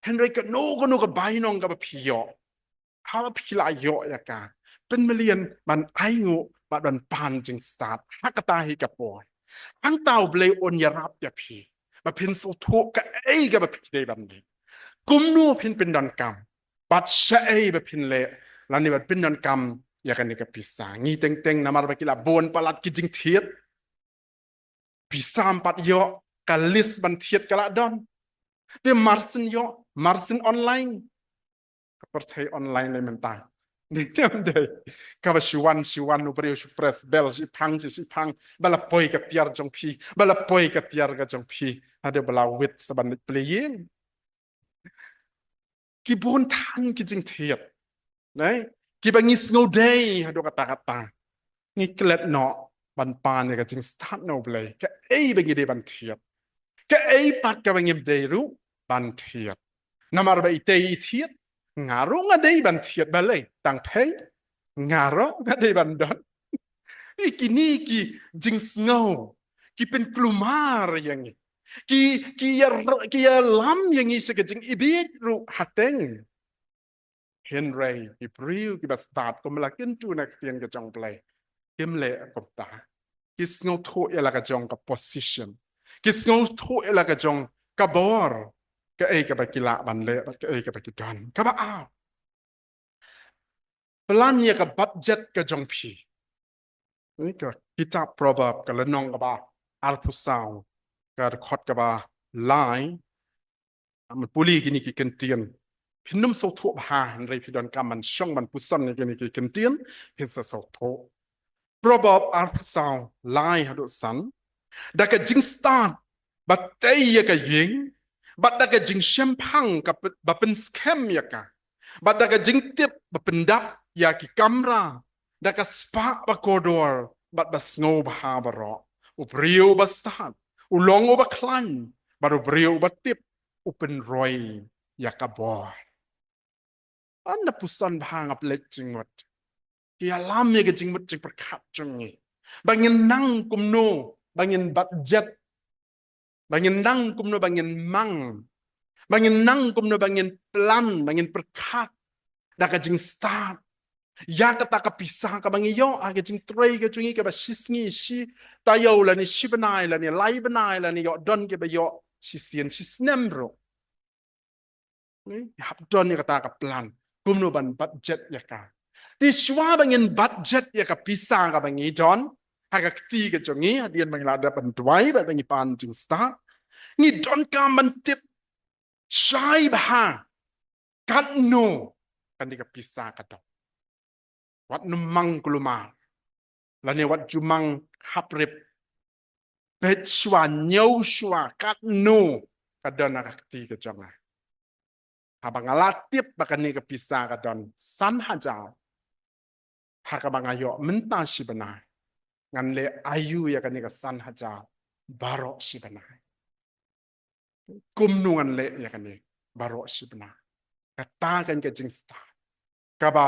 Hynrei kano kano ka bainong kaba phi ïoh, haba phi la ïoh ïa ka, pynmlien ban ainguh bad ban pan jingstad ha kata hi ka por. Hangta U Blei un ïarap ïa phi ba phin sngewthuh kaei kaba phi dei ban leh, kumno phin pyndonkam, bad shaei ba phin leh, lane ban pyndonkam ïa kane ka pisa. Ngi teng teng namar ba ki la bun palat ki jingthied, pisa ym pat ïoh, ka list ban thied ka la don. Te mar syn ïoh, mar syn online. Ka pyrthei online lei mynta. Dei tem dei. Kaba shu wan shu wan, u briew shu press bell, shiphang shi shiphang, ba la poi ka tiar jong phi, ba la poi ka tiar ka jong phi, haduh ba la wit sa ban leit plie ïing. Ki bun than ki jingthied, ne, kiba ngi sngewdei haduh katta katta. Ngi klet noh ban pan ïa ka jingstad na U Blei, kaei ba ngi dei ban thied, kaei pat kaba ngim dei ruh ban thied. Namar ba itei i thied, nga ruh nga dei ban thied balei, tang phei nga ruh nga dei ban don. Ïa kine ki jingsngew ki pynkulmar ïa ngi, ki, ki ïa, ki ïalam ïa ngi sha ka jingibieit ruh hateng. Hynrei ki briew kiba stad, kumba la kyntu na ka ktien ka jong U Blei, kim leh kumta. Ki sngewthuh ïa la ka jong ka position, ki sngewthuh ïa la ka jong ka bor, kaei kaba ki lah ban leh bad kaei kaba ki don. Kaba ar, plan ïa ka budget ka jong phi. Ni ka kitab Proverb, ka lynnong kaba arphew saw, ka dkhot kaba lai. Ngan pule kine ki kyntien. Phin ym sngewthuh bha, hynrei phi donkam ban shong ban puson ïa kine ki kyntien, phin sa sngewthuh. Proverb arphew saw, lai haduh san. Da ka jingstad ba tei ïa ka ïing, bad da ka jingshemphang ka p-, ba pynskhem ïa ka, bad da ka jingtip ba pyndap ïa ki kamra, da ka spah ba kordor bad ba sngewbha baroh. U briew ba stad u long uba khlaiñ, bad u briew uba tip u pynroi ïa ka bor. Ynda puson bha, nga pynleit jingmut, ki ïalam ïa ka jingmut jingpyrkhat jong ngi, ba ngin nang kumno ba ngin budget, ba ngin nang kumno ba ngin mang, ba ngin nang kumno ba ngin plan, ba ngin pyrkhat da ka jingstad ïa kata ka pisa kaba ngi ïoh ha ka jingtrei ka jong ngi, kaba shi sngi shi taïew lane shi bnai lane lai bnai lane ïoh don kiba ïoh shisien shisnem ruh. Ngi hap don ïa kata ka plan kumno ban budget ïa ka. Te shuwa ba ngin budget ïa ka pisa kaba ngi don ha ka kti ka jong ngi, hadien ba ngi la dep ban duwai bad ba ngi pan jingstad, ngi donkam ban tip shai bha katno kane ka pisa ka don. Wat nym mang kulmar lane wat ju mang haprip. Peit shuwa, ñiew shuwa katno ka don ha ka kti ka jong nga. Haba nga la tip ba kane ka pisa ka don san hajar, ha kaba nga ïoh mynta shi bnai, ngan leh aïu ïa kane ka san hajar baroh shi bnai? Kumno ngan leh ïa kane baroh shi bnai? Kata kan ka jingstad kaba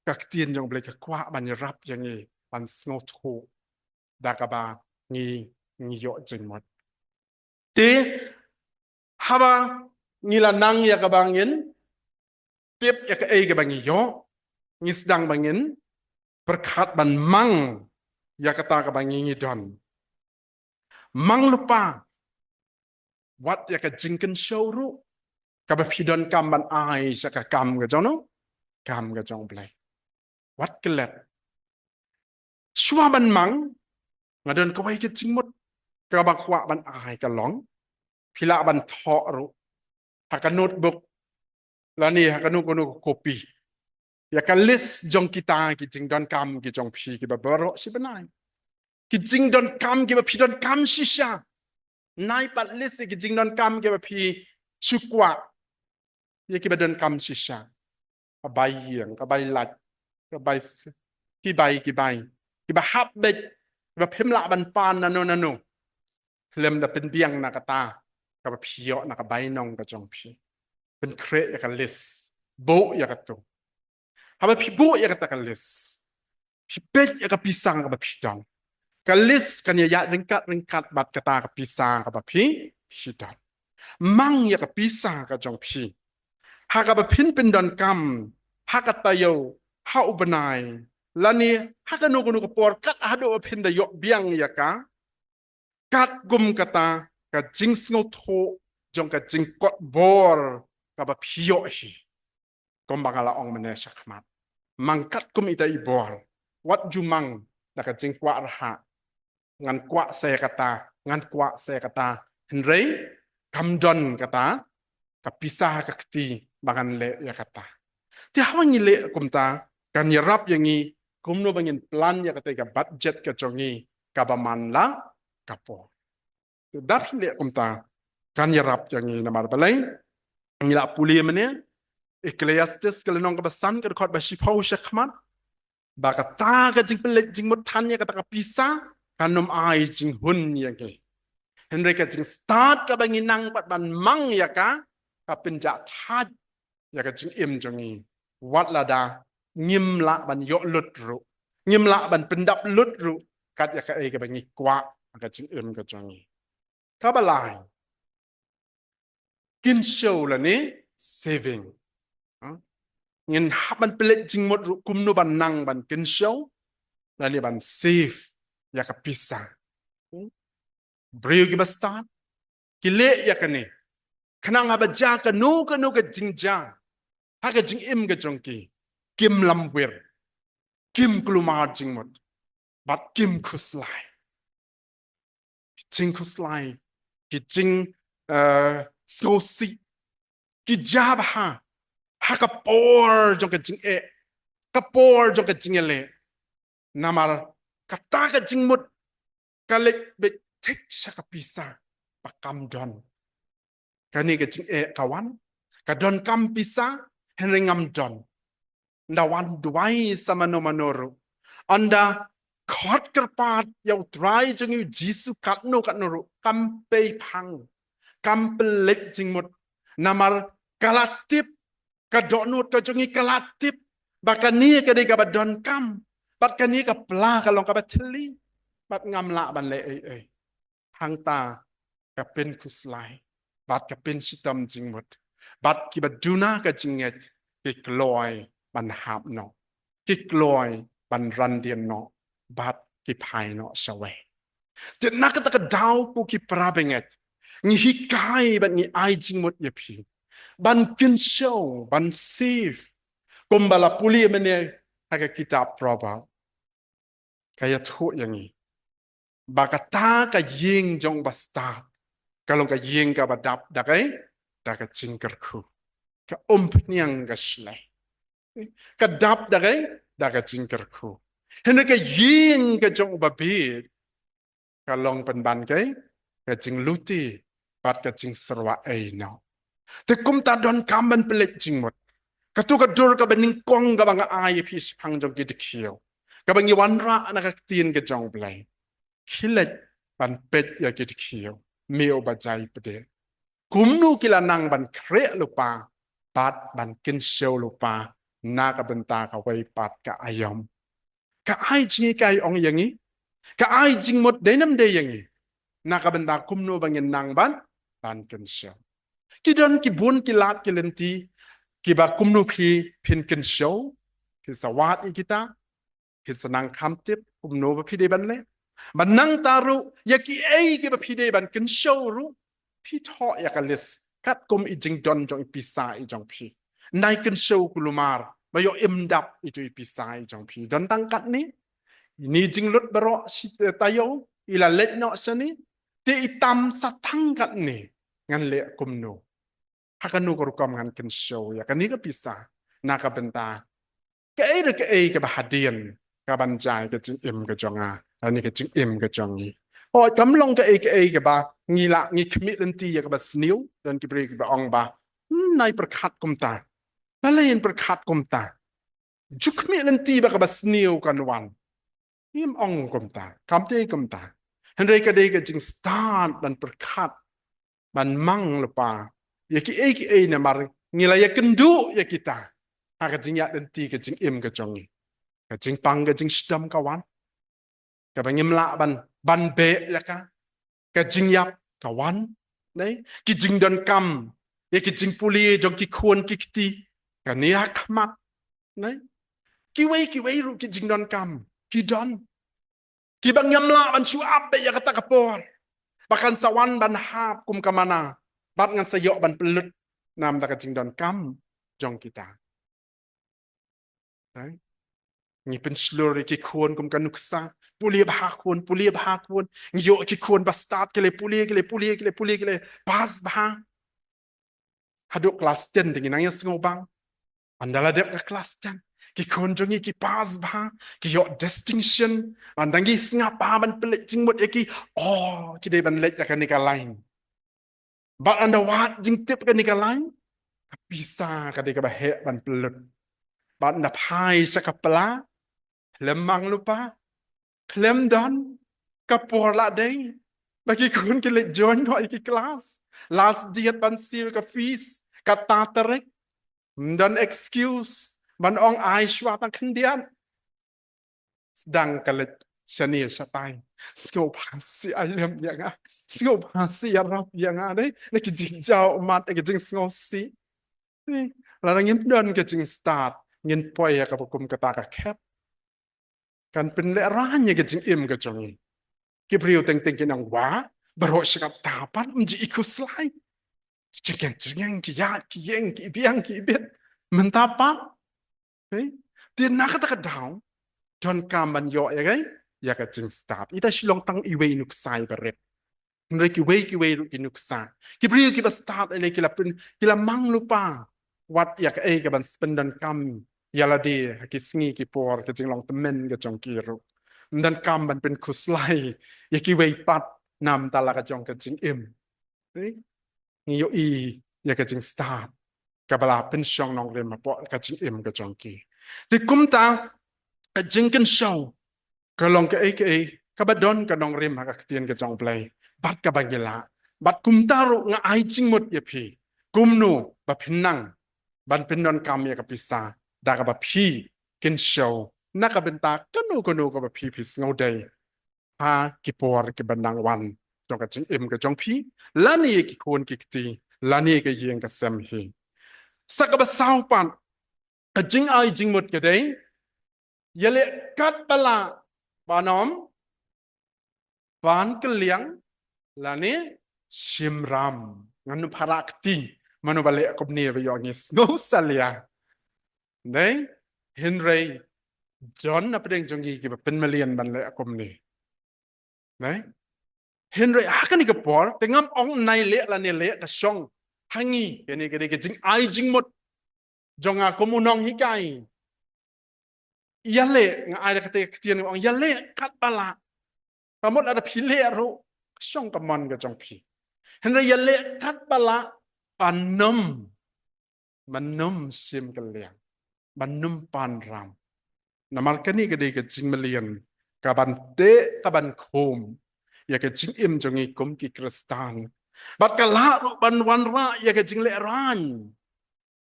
ka ktien jong U Blei ka kwah ban ïarap ïa ngi ban sngewthuh da kaba ngi, ngi ïoh jingmut. Te haba ngi la nang ïa kaba ngin tip ïa kaei kaba ngi ïoh, ngi sdang ba ngin pyrkhat ban mang ïa kata kaba ngi, ngi don. Mang lypa wat ïa ka jingkynshew ruh kaba phi donkam ban ai sha ka kam ka jong no, kam ka jong U Blei. Wat klet. Shuwa ban mang, nga don kawei ka jingmut kaba kwah ban ai, ka long phi lah ban thoh ruh ha ka notebook lane ha kano kano ka kopi ïa ka list jong kita ki jingdonkam ki jong phi kiba baroh shi bnai. Ki jingdonkam kiba phi donkam shisha. Nai pat list ïa ki jingdonkam kiba phi shu kwah ïa kiba donkam shisha. Ka bai ïing, ka bai light, ka bai s-, ki bai, ki bai, kiba hap beit, kiba phim lah ban pan nano nano khlem da pynbiang na kata kaba phi ïoh na ka bainong ka jong phi. Pynkhreh ïa ka list, buh ïa kato. Haba phi buh ïa kata ka list, phi peit ïa ka pisa kaba phi don. Ka list kan ïa ïaid ryngkat ryngkat bad kata ka pisa kaba phi, phi don. Mang ïa ka pisa ka jong phi ha kaba phin pyndonkam ha ka taïew, ha u bnai, lane ha kano kano ka por, kat haduh ba phin da ïoh biang ïa ka. Katkum kata ka jingsngewthuh jong ka jingkot bor kaba phi ïoh hi. Kumba nga la ong mynne shakhmat, mang katkum ita i bor. Wat ju mang da ka jingkwah rhah, ngan kwah sa ïa kata, ngan kwah sa ïa kata, hynrei kam don kata ka pisa ha ka kti ba ngan leh ïa kata. Te haba ngi leh kumta, kan ïarap ïa ngi kumno ba ngin plan ïa kata ka budget ka jong ngi kaba man la ka por. Te da phi leh kumta, kan ïarap ïa ngi. Namar balei? Ngi la pule mynne Ecclesiastes ka lynnong kaba san, ka dkhot ba shiphew shakhmat, ba kata ka jingpynleit jingmut than ïa kata ka pisa kan ym ai jinghun ïa ngi. Hynrei ka jingstad kaba ngi nang pat ban mang ïa ka, ka pynjah thait ïa ka jingim jong ngi. Wat lada ngim lah ban ïoh lut ruh, ngim lah ban pyndap lut ruh kat ïa kaei kaba ngi kwah ha ka jingim ka jong ngi. Kaba lai, kynshew lane saving. Ha? Ngin hap ban pynleit jingmut ruh kumno ban nang ban kynshew lane ban save ïa ka pisa. Hmm? Briew kiba stad ki leh ïa kane khnang haba jia kano kano ka jingjia ha ka jingim ka jong ki, kim lamwir, kim kulmar jingmut, bad kim khuslai. Ki jingkhuslai, ki jing, eh, sngewsih, ki jia bha ha ka por jong ka jingeh, ka por jong ka jingïaleh. Namar kata ka jingmut ka leit beit thik sha ka pisa ba kam don. Kane ka jingeh ka wan, ka donkam pisa, hynrei ngam don. Ynda wan duwai sa mano mano ruh, ynda khot kyrpad ïa U Trai jong ngi U Jisu katno katno ruh, kam pei phang, kam pynleit jingmut. Namar ka la tip, ka dohnud ka jong ngi ka la tip ba kane ka dei kaba donkam, bad kane ka pla ka long kaba thylli, bad ngam lah ban leh ei ei. Hangta ka pynkhuslai bad ka pynshitom jingmut, bad kiba duna ka jingngeit ki kloi ban hap noh, ki kloi ban randien noh, bad ki phai noh shawei. Te na kata ka daw, ko ki para bangeit, ngi hikai bad ngi ai jingmut ïa phi ban kynshew, ban save. Kumba la pule mynne, ha ka kitab Proverb, ka ïathuh ïa ngi ba kata ka ïing jong u bastad ka long ka ïing kaba dap da ka, da ka jingkyrkhu. Ka umphniang ka shlei. Ka dap da ka, da ka jingkyrkhu. Hynrei ka ïing ka jong u babieit ka long pynban ka, ka jingluti bad ka jingsyrwa ei noh. Te kumta donkam ban pynleit jingmut. Kato ka dur kaba nyngkong kaba nga ai ïa phi shaphang jong ki dkhiew, kaba ngi wanrah na ka ktien ka jong u Blei. Khie leit ban peit ïa ki dkhiew, me uba jai pdeng. Kumno ki la nang ban khreh lypa bad ban kynshew lypa na ka bynta kawei pat ka aïom. Ka ai jinghikai ong ïa ngi, ka ai jingmut dei nam dei ïa ngi na ka bynta kumno ba ngin nang ban, ban kynshew. Ki don ki bun ki lad ki lynti kiba kumno phi phin kynshew, phin sa wad ïa kita, phin sa nang kham tip kumno ba phi dei ban leh. Bad nangta ruh ïa kiei kiba phi dei ban kynshew ruh phi thoh ïa ka list katkum i jingdon jong i pisa i jong phi. Nai kynshew kulmar ba ïoh im dap itu i pisa i jong phi. Don tang katne, ine i jinglut baroh shi, eh, taïew, i la leit noh shane. Te i tam sa tang katne, ngan leh kumno? Ha kano ka rukom ngan kynshew ïa kane ka pisa na ka bynta kaei re kaei kaba hadien kaban jia ïa ka jingim ka jong nga, lane ka jingim ka jong ngi? Hooid, kam long kaei kaei kaba ngi lah, ngi khmih lynti ïa kaba sniew. Don ki briew kiba ong ba, hmm, nai pyrkhat kumta, balei yn pyrkhat kumta? Ju khmih lynti ba kaba sniew kan wan. Ngim ong kumta, kam dei kumta. Hynrei ka dei ka jingstad ban pyrkhat, ban mang lypa ïa kiei kiei namar ngi la ïakynduh ïa kita ha ka jingïaid lynti ka jingim ka jong ngi. Ka jingpang ka jingshitom ka wan, kaba ngim lah ban, ban beh ïa ka. Ka jingïap ka wan, ne? Ki jingdonkam ïa ki jingpule jong ki khun ki kti, kane ha khmat, ne? Kiwei kiwei ruh ki jingdonkam ki don, kiba ngim lah ban shu ap beit ïa kata ka por ba kan sa wan ban hap kum ka mana, bad ngan sa ïoh ban pynlut namar ka jingdonkam jong kita. Ai, ngi pynshlur ïa ki khun kum ka nuksa, pule bha khun, pule bha khun. Ngi ïoh ki khun bastad ki la pule, ki la pule, ki la pule, ki la pass bha. Haduh klas ten te ngi nang ïa sngewbang. Ynda la dep ka klas ten, ki khun jong ngi ki pass bha, ki ïoh distinction. Ynda ngi sngap bha ban pynleit jingmut ïa ki, oh, ki dei ban leit ïa kane ka line. Bad ynda wad jingtip kane ka line, ka pisa ka dei kaba heh ban pynlut. Bad ynda phai sha ka pla, khlem mang lypa, khlem don, ka por la dei ba ki khun ki leit join noh ïa ki klas. Last date ban siew ka fees kata tarik. Ym don excuse ban ong ai shuwa tang khyndiat. Sdang ka leit shane shatai. Sngewbha sih, ai lem ïa nga. Sngewbha sih, ïarap ïa nga, ne? Na ki jingjaw ummat, na ki jingsngewsih. Ne? Lada ngim don ka jingstad, ngin poi ha kaba kum kata ka khet. Kan pynlehraiñ ïa ka jingim ka jong ngi. Ki briew teng teng kin ong, wah, baroh shi katta pat ym ju i khuslai. Ki jingkhiah jingkhiah, ki ïaid ki ïeng, ki biang ki bit. Mynta pat. Te na kata ka daw, donkam ban ïoh ïa ka, ïa ka jingstad. Ita shu long tang iwei i nuksa iba rit. Hynrei kiwei kiwei ruh ki nuksa. Ki briew kiba stad, lei ki la pyn, ki la mang lypa wat ïa kaei kaban sa pyndonkam ïa lade ha ki sngi ki por, ka jinglong tymmen ka jong ki ruh. Ym donkam ban pynkhuslai ïa kiwei pat namar ka la ka jong ka jingim. Ngi ïohi ïa ka jingstad kaba la pynshong nongrim hapoh ka jingim ka jong ki. Te kumta, ka jingkynshew ka long kaei kaei kaba don ka nongrim ha ka ktien ka jong U Blei. Bad kaba ngi lah. Bad kumta ruh nga ai jingmut ïa phi, kumno ba phin nang ban pyndonkam ïa ka pisa da kaba phi kynshew na ka bynta kano kano kaba phi phi sngewdei ha ki por kiba nang wan jong ka jingim ka jong phi, lane ïa ki khun ki kti, lane ïa ka ïing ka sem hi. Sa kaba saw pat, ka jingai jingmut ka dei, ïaleh katba lah ban ym ban kylliang lane shim ram. Ngan ym phara kti, mano ba leh kumne ba ïoh ngi sngew salia. Dei, hynrei Don na pdeng jong ngi kiba pynmlien ban leh kumne. Nai? Hynrei ha kane ka por, te ngam ong nai leh lane leh ka shong. Ha ngi, kane, kane ka jingai jingmut jong nga kum u nonghikai. Ïaleh, nga ai da kata ka ktien, nga ong ïaleh katba lah. Ka mut lada phi leh ruh, ka shong ka mon ka jong phi. Hynrei ïaleh katba lah, ban ym, ban ym shim kylliang, ban ym pan ram. Namar kane ka dei ka jingmlien kaban teh, kaban khum ïa ka jingim jong ngi kum ki Khristan. Bad ka lah ruh ban wanrah ïa ka jinglehraiñ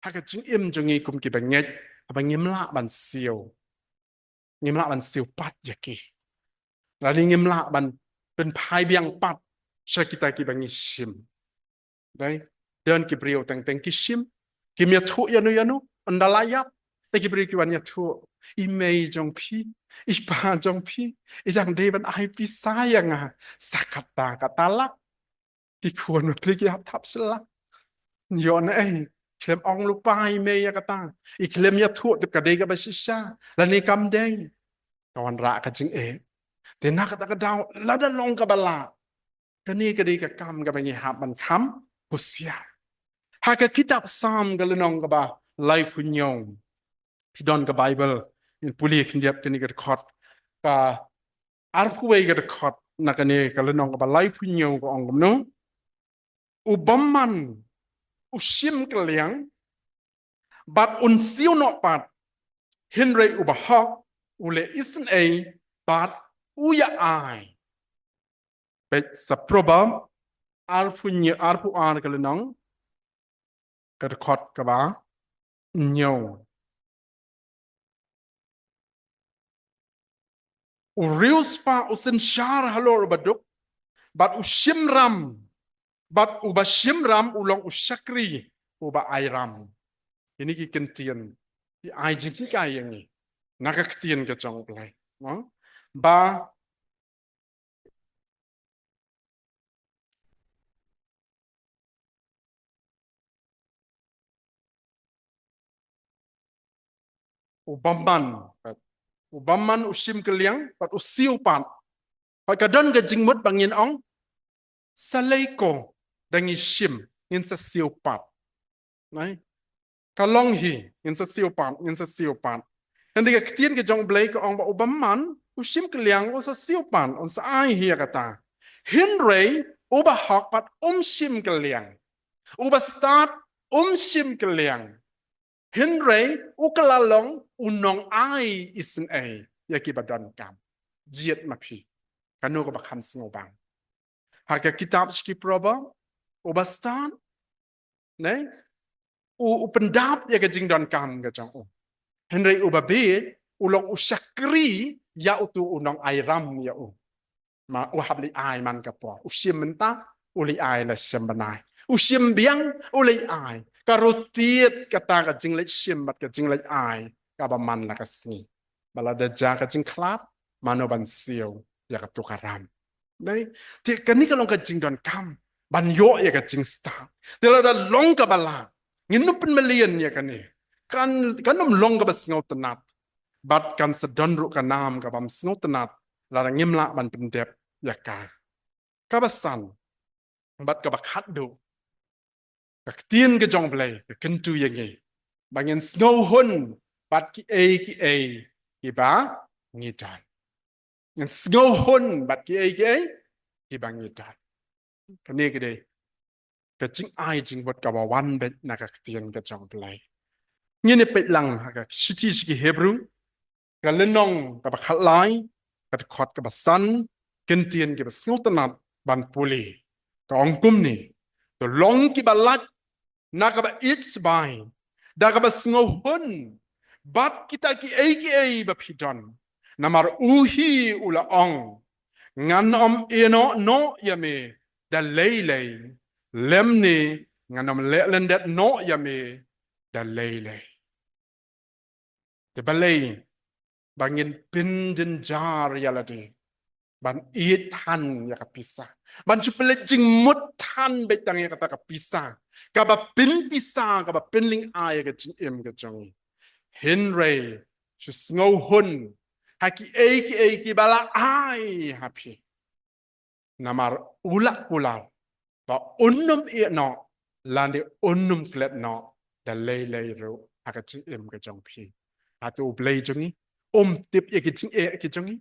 ha ka jingim jong ngi kum ki bangeit, haba ngim lah ban siew. Ngim lah ban siew pat ïa ki. Lane ngim lah ban pynphai biang pat sha kita kiba ngi shim. Dei, don ki briew teng teng ki shim. Kim ïathuh ïano ïano, ynda la ïap. Te ki briew ki wan ïathuh. I mei jong phi, i pa jong phi, i dang dei ban ai pisa ïa nga. Sa kata kata lah. Ki khun ma phi ki hap thap sla. Ïoh na ei, khlem ong lypa i mei ïa kata. I khlem ïathuh tip ka dei kaba shisha. Lane kam dei. Ka wanrah ka jingeh. Te na kata ka daw, lada long kaba lah. Kane ka dei ka kam kaba ngi hap ban kham husiar. Ha ka kitab Salm ka lynnong kaba laiphew hynñiew. Phi don ka Baibl, ngin pule khyndiat kane ka dkhot. Ka arphew wei ka dkhot na kane ka lynnong kaba laiphew hynñiew ka ong kumno. U bymman u shim kylliang, bad un siew noh pat, hynrei u bahok u leh isynei bad u ïa ai. Peit sa Proverb arphew hynñiew, arphew ar ka lynnong, ka dkhot kaba hynñiew. U riewspah u synshar halor u baduk, bad u shimram, bad uba shimram u long u shakri uba ai ram. Kine ki kyntien ki ai jinghikai ïa ngi na ka ktien ka jong U Blei. No? Ba u bymman, u bymman u shim kylliang bad u siew pat. Hooid ka don ka jingmut ba ngin ong, sa lei ko, da ngi shim, ngin sa siew pat. Nai? Ka long hi, ngin sa siew pat, ngin sa siew pat. Hynrei ka ktien ka jong U Blei ka ong ba u bymman u shim kylliang, un sa siew pat, un sa ai hi ïa kata. Hynrei u bahok pat um shim kylliang. U bastad um shim kylliang. Hynrei u kylla long u nongai isynei ïa kiba donkam. Jied ma phi, kano kaba kham sngewbang? Ha ka kitab sha ki Proverb, u bastad, ne, u, u pyndap ïa ka jingdonkam ka jong u. Hynrei u babieit u long u shakri ïa uto u nongai ram ïa u. Ma u hap leit ai man ka por. U shim mynta, u leit ai la shem bnai. U shim biang, u leit ai. Ka rutied kata ka jingleit shim bad ka jingleit ai kaba man la ka sngi. Ba lada jia ka jingkhlad, mano ban siew ïa kato ka ram? Dei, te kane ka long ka jingdonkam ban ïoh ïa ka jingstad. Te lada long kaba lah, ngin ym pynmlien ïa kane. Kan, kan ym long kaba sngewtynnat. Bad kan sa don ruh ka nam kabym sngewtynnat lada ngim lah ban pyndep ïa ka. Kaba san bad kaba khatduh, ka ktien ka jong U Blei ka kyntu ïa ngi ba ngin sngewhun bad kiei kiei kiba ngi don. Ngin sngewhun bad kiei kiei kiba ngi don. Kane ka dei ka jingai jingmut kaba wan beit na ka ktien ka jong U Blei. Ngin ïa peit lang ha ka shithi sha ki Hebru, ka lynnong kaba khatlai, ka dkhot kaba san, ki kyntien kiba sngewtynnat ban pule. Ka ong kumne: To long kiba lait na kaba ïeit sbai da kaba sngewhun bad kita kiei kiei ba phi don. Namar u hi u la ong, ngan ym ïehnoh noh ïa me da lei lei, lymne ngan ym leh lyndet noh ïa me da lei lei. Te balei ba ngin pynjynjar ïa lade ban ïeit than ïa ka pisa, ban shu pynleit jingmut than beit tang ïa kata ka pisa kaba pynpisa, kaba pynlyngngoh ïa ka jingim ka jong ngi? Hynrei shu sngewhun ha kiei kiei kiba la ai ha phi. Namar u la kular ba un ym ïeh noh lane un ym klet noh da lei lei ruh ha ka jingim ka jong phi. Hato U Blei jong ngi um tip ïa ki jingeh ki jong ngi?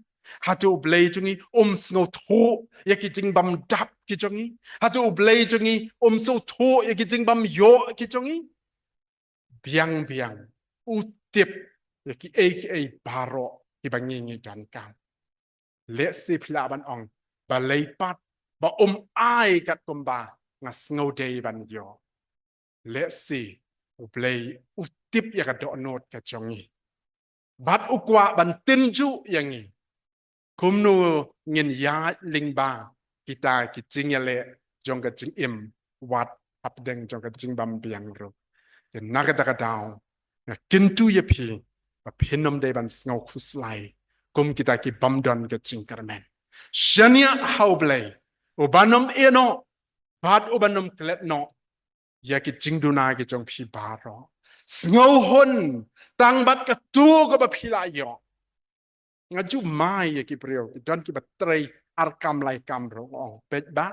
Hato U Blei jong ngi um sngewthuh ïa ki jingbym dap ki jong ngi? Hato U Blei jong ngi um sngewthuh ïa ki jingbym ïoh ki jong ngi? Biang biang u tip ïa kiei kiei baroh kiba ngi ngi donkam. Lehse phi lah ban ong, balei pat ba um ai katkum ba nga sngewdei ban ïoh? Lehse U Blei u tip ïa ka dohnud ka jong ngi bad u kwah ban tynjuh ïa ngi kumno ngin ïaid lyngba kita ki jingïaleh jong ka jingim wat hapdeng jong ka jingbym biang ruh. Te na kata ka daw nga kyntu ïa phi ba phin ym dei ban sngew khuslai kum kita ki bym don ka jingkyrmen. Shaniah ha U Blei uban ym ïeh noh bad uban ym klet noh ïa ki jingduna ki jong phi baroh. Sngewhun tang bad kato kaba phi la ïoh. Nga ju mai ïa ki briew ki don kiba trei ar kam lai kam ruh, nga ong, peit ba,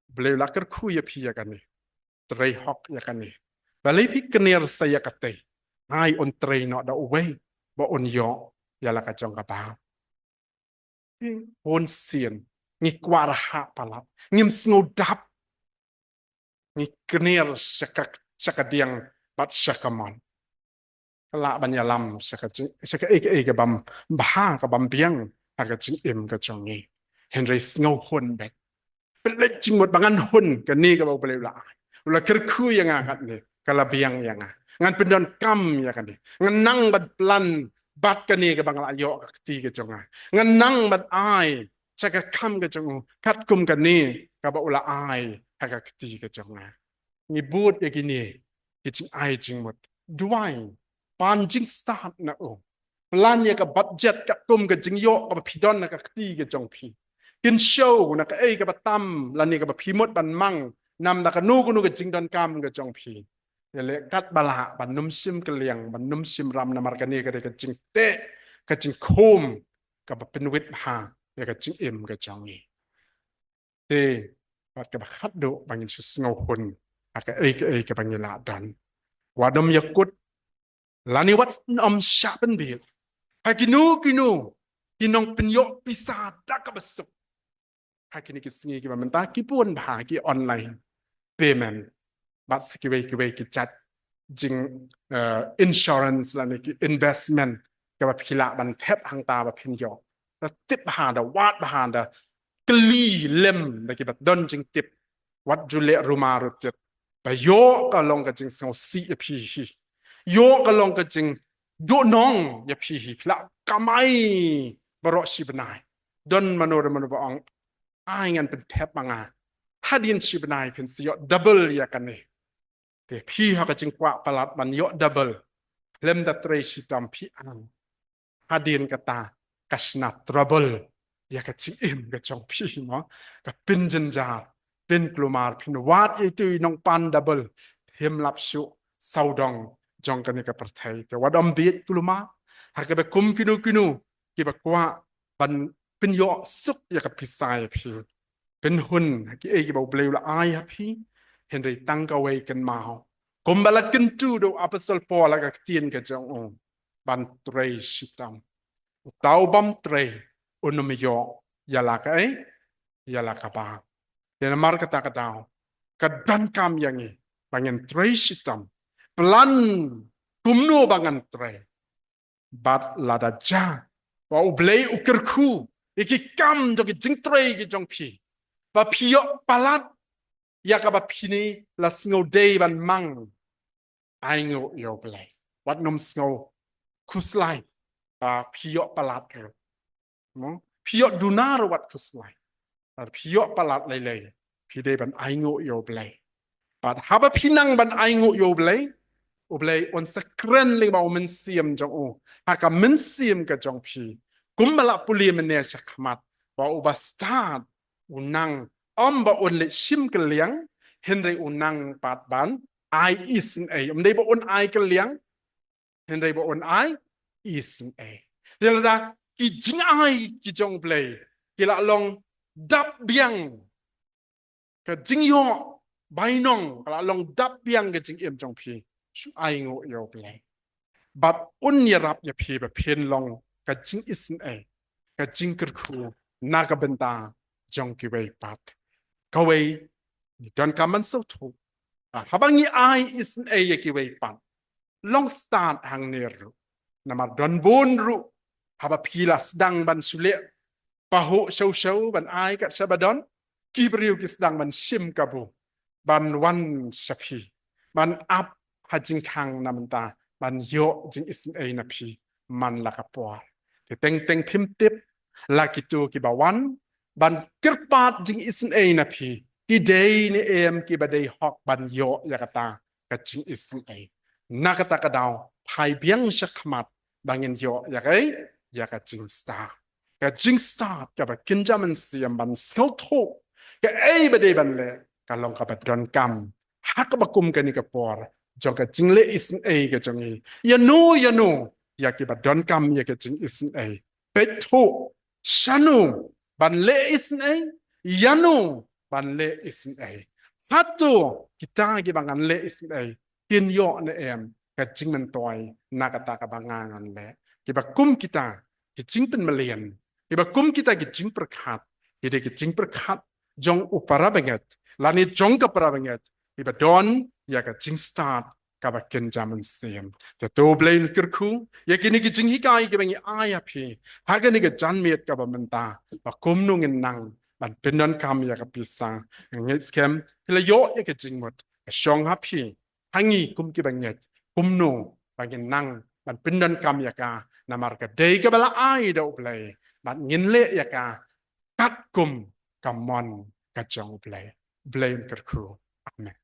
U Blei u la kyrkhu ïa phi ïa kane, trei hok ïa kane. Balei phi kner sa ïa katei? Ai un trei noh da uwei ba un ïoh ïa la ka jong ka bam. Bun sien ngi kwah rhah palat, ngim sngewdap, ngi kner sha ka, sha ka diang bad sha ka mon. Ka lah ban ïalam sha ka jing, sha kaei kaei ka bym bha, ka bym biang ha ka jingim ka jong ngi. Hynrei sngewhun beit, pynleit jingmut ba ngan hun kane kaba U Blei u la ai. U la kyrkhu ïa nga katne, ka la biang ïa nga. Ngan pyndonkam ïa kane, ngan nang ban plan bad kane kaba nga la ïoh ha ka kti ka jong nga. Ngan nang ban ai sha ka kam ka jong u katkum kane kaba u la ai ha ka kti ka jong nga. Ngi bud ïa kine ki jingai jingmut. Duwai, pan jingstad na u. Plan ïa ka budget katkum ka jingïoh kaba phi don ha ka kti ka jong phi. Kynshew na kaei kaba tam lane kaba phi mut ban mang namar kano kano ka jingdonkam ka jong phi. Ïaleh katba lah ban ym shim kylliang, ban ym shim ram, namar kane ka dei ka jingteh, ka jingkhum kaba pynwit bha ïa ka jingim ka jong ngi. Te bad kaba khatduh, ba ngin shu sngewhun ha kaei kaei kaba ngi la don. Wat ym ïakut lane wat ym shah pynbeit ha kino kino ki nongpynïoh pisa da kaba suk. Ha kine ki sngi kiba mynta ki bun bha ki online payment bad sa kiwei kiwei ki jait jing, eh, insurance lane ki investment kaba phi lah ban thep hangta ba phin ïoh. Da tip bha, da wad bha, da kylli lem da kiba don jingtip. Wat ju leh rumar ruh tit. Ba ïoh ka long ka jingsngewsih ïa phi hi, ïoh ka long ka jingduhnong ïa phi hi. Phi lah kamai baroh shi bnai, don mano re mano ba ong, ai ngan pynthep ma nga, hadien shi bnai phin sa ïoh double ïa kane. Te phi ha ka jingkwah palat ban ïoh double, khlem da trei shitom phi ang. Hadien kata ka shna trouble ïa ka jingim ka jong phi, mo. Ka pynjynjar, pynkulmar, phin wad ïa itu i nongpan double, phim lap shuh sawdong jong kane ka pyrthei. Te wat ym beit kulmar ha kaba kum kino kino kiba kwah ban pynïoh suk ïa ka pisa ïa phi. Pynhun ha kiei kiba U Blei u la ai ha phi. Hynrei tang kawei kynmaw, kumba la kyntu da u Apostol Paul ha ka ktien ka jong u, ban trei shitom. Uta u bym trei un ym ïoh ïa la kaei, ïa la kaba. Te namar kata ka daw ka donkam ïa ngi ba ngin trei shitom, plan kumno ba ngan trei. Bad lada jia ba U Blei u kyrkhu ïa ki kam jong ki jingtrei ki jong phi, ba phi ïoh palat ïa kaba phi la sngewdei ban mang, ainguh ïa U Blei. Wat nym sngew khuslai ba phi ïoh palat ruh. Mo? Phi ïoh duna ruh wat khuslai. Lada phi ïoh palat lei lei, phi dei ban ainguh ïa U Blei. Bad haba phi nang ban ainguh ïa U Blei, U Blei un sa kren lyngba u Mynsiem jong u ha ka mynsiem ka jong phi. Kumba la pule mynne shakhmat, ba uba stad u nang, ym ba un leit shim kylliang, hynrei u nang pat ban ai isynei. Ym dei ba un ai kylliang, hynrei ba un ai isynei. Te lada ki jingai ki jong U Blei ki la long dap biang, ka jingïoh bainong ka la long dap biang ka jingim jong phi, shu ainguh ïa U Blei. Bad un ïarap ïa phi ba phin long ka jingisynei, ka jingkyrkhu na ka bynta jong kiwei pat. Kawei, ngi donkam ban sngewthuh, haba ngi ai isynei ïa kiwei pat, long stad hangne ruh. Namar don bun ruh, haba phi la sdang ban shu leh pahuh shaw shaw ban ai kat shaba don, ki briew ki sdang ban shim kabu ban wan sha phi, ban ap ha jingkhang na bynta ban ïoh jingisynei na phi man la ka por. Te teng teng phim tip la kito kiba wan ban kyrpad jingisynei na phi ki dei ne em kiba dei hok ban ïoh ïa kata ka jingisynei. Na kata ka daw, phai biang sha khmat ba ngin ïoh ïa ka, ïa ka jingstad. Ka jingstad kaba kynja mynsiem ban sngewthuh kaei ba dei ban leh ka long kaba donkam ha kaba kum kane ka por jong ka jingleh isynei ka jong ngi. Ïano ïano ïa kiba donkam ïa ka jingisynei, peit thuh shano ban leh isynei, ïano ban leh isynei. Hato kita kiba ngan leh isynei kin ïoh ne em ka jingmyntoi na kata kaba nga ngan leh? Kiba kum kita ki jingpynmlien, kiba kum kita ki jingpyrkhat, ki dei ki jingpyrkhat jong u parabangeit lane jong ka parabangeit kiba don ïa ka jingstad kaba kynja mynsiem. Te to U Blei un kyrkhu ïa kine ki jinghikai kiba ngi ai ha phi ha kane ka janmiet kaba mynta, ba kumno ngin nang ban pyndonkam ïa ka pisa. Ngeit skhem phi la ïoh ïa ka jingmut ka shong ha phi, ha ngi kum kiba ngeit, kumno ba ngin nang ban pyndonkam ïa ka, namar ka dei kaba la ai da U Blei, bad ngin leh ïa ka katkum ka mon ka jong U Blei. U Blei un kyrkhu. Amen.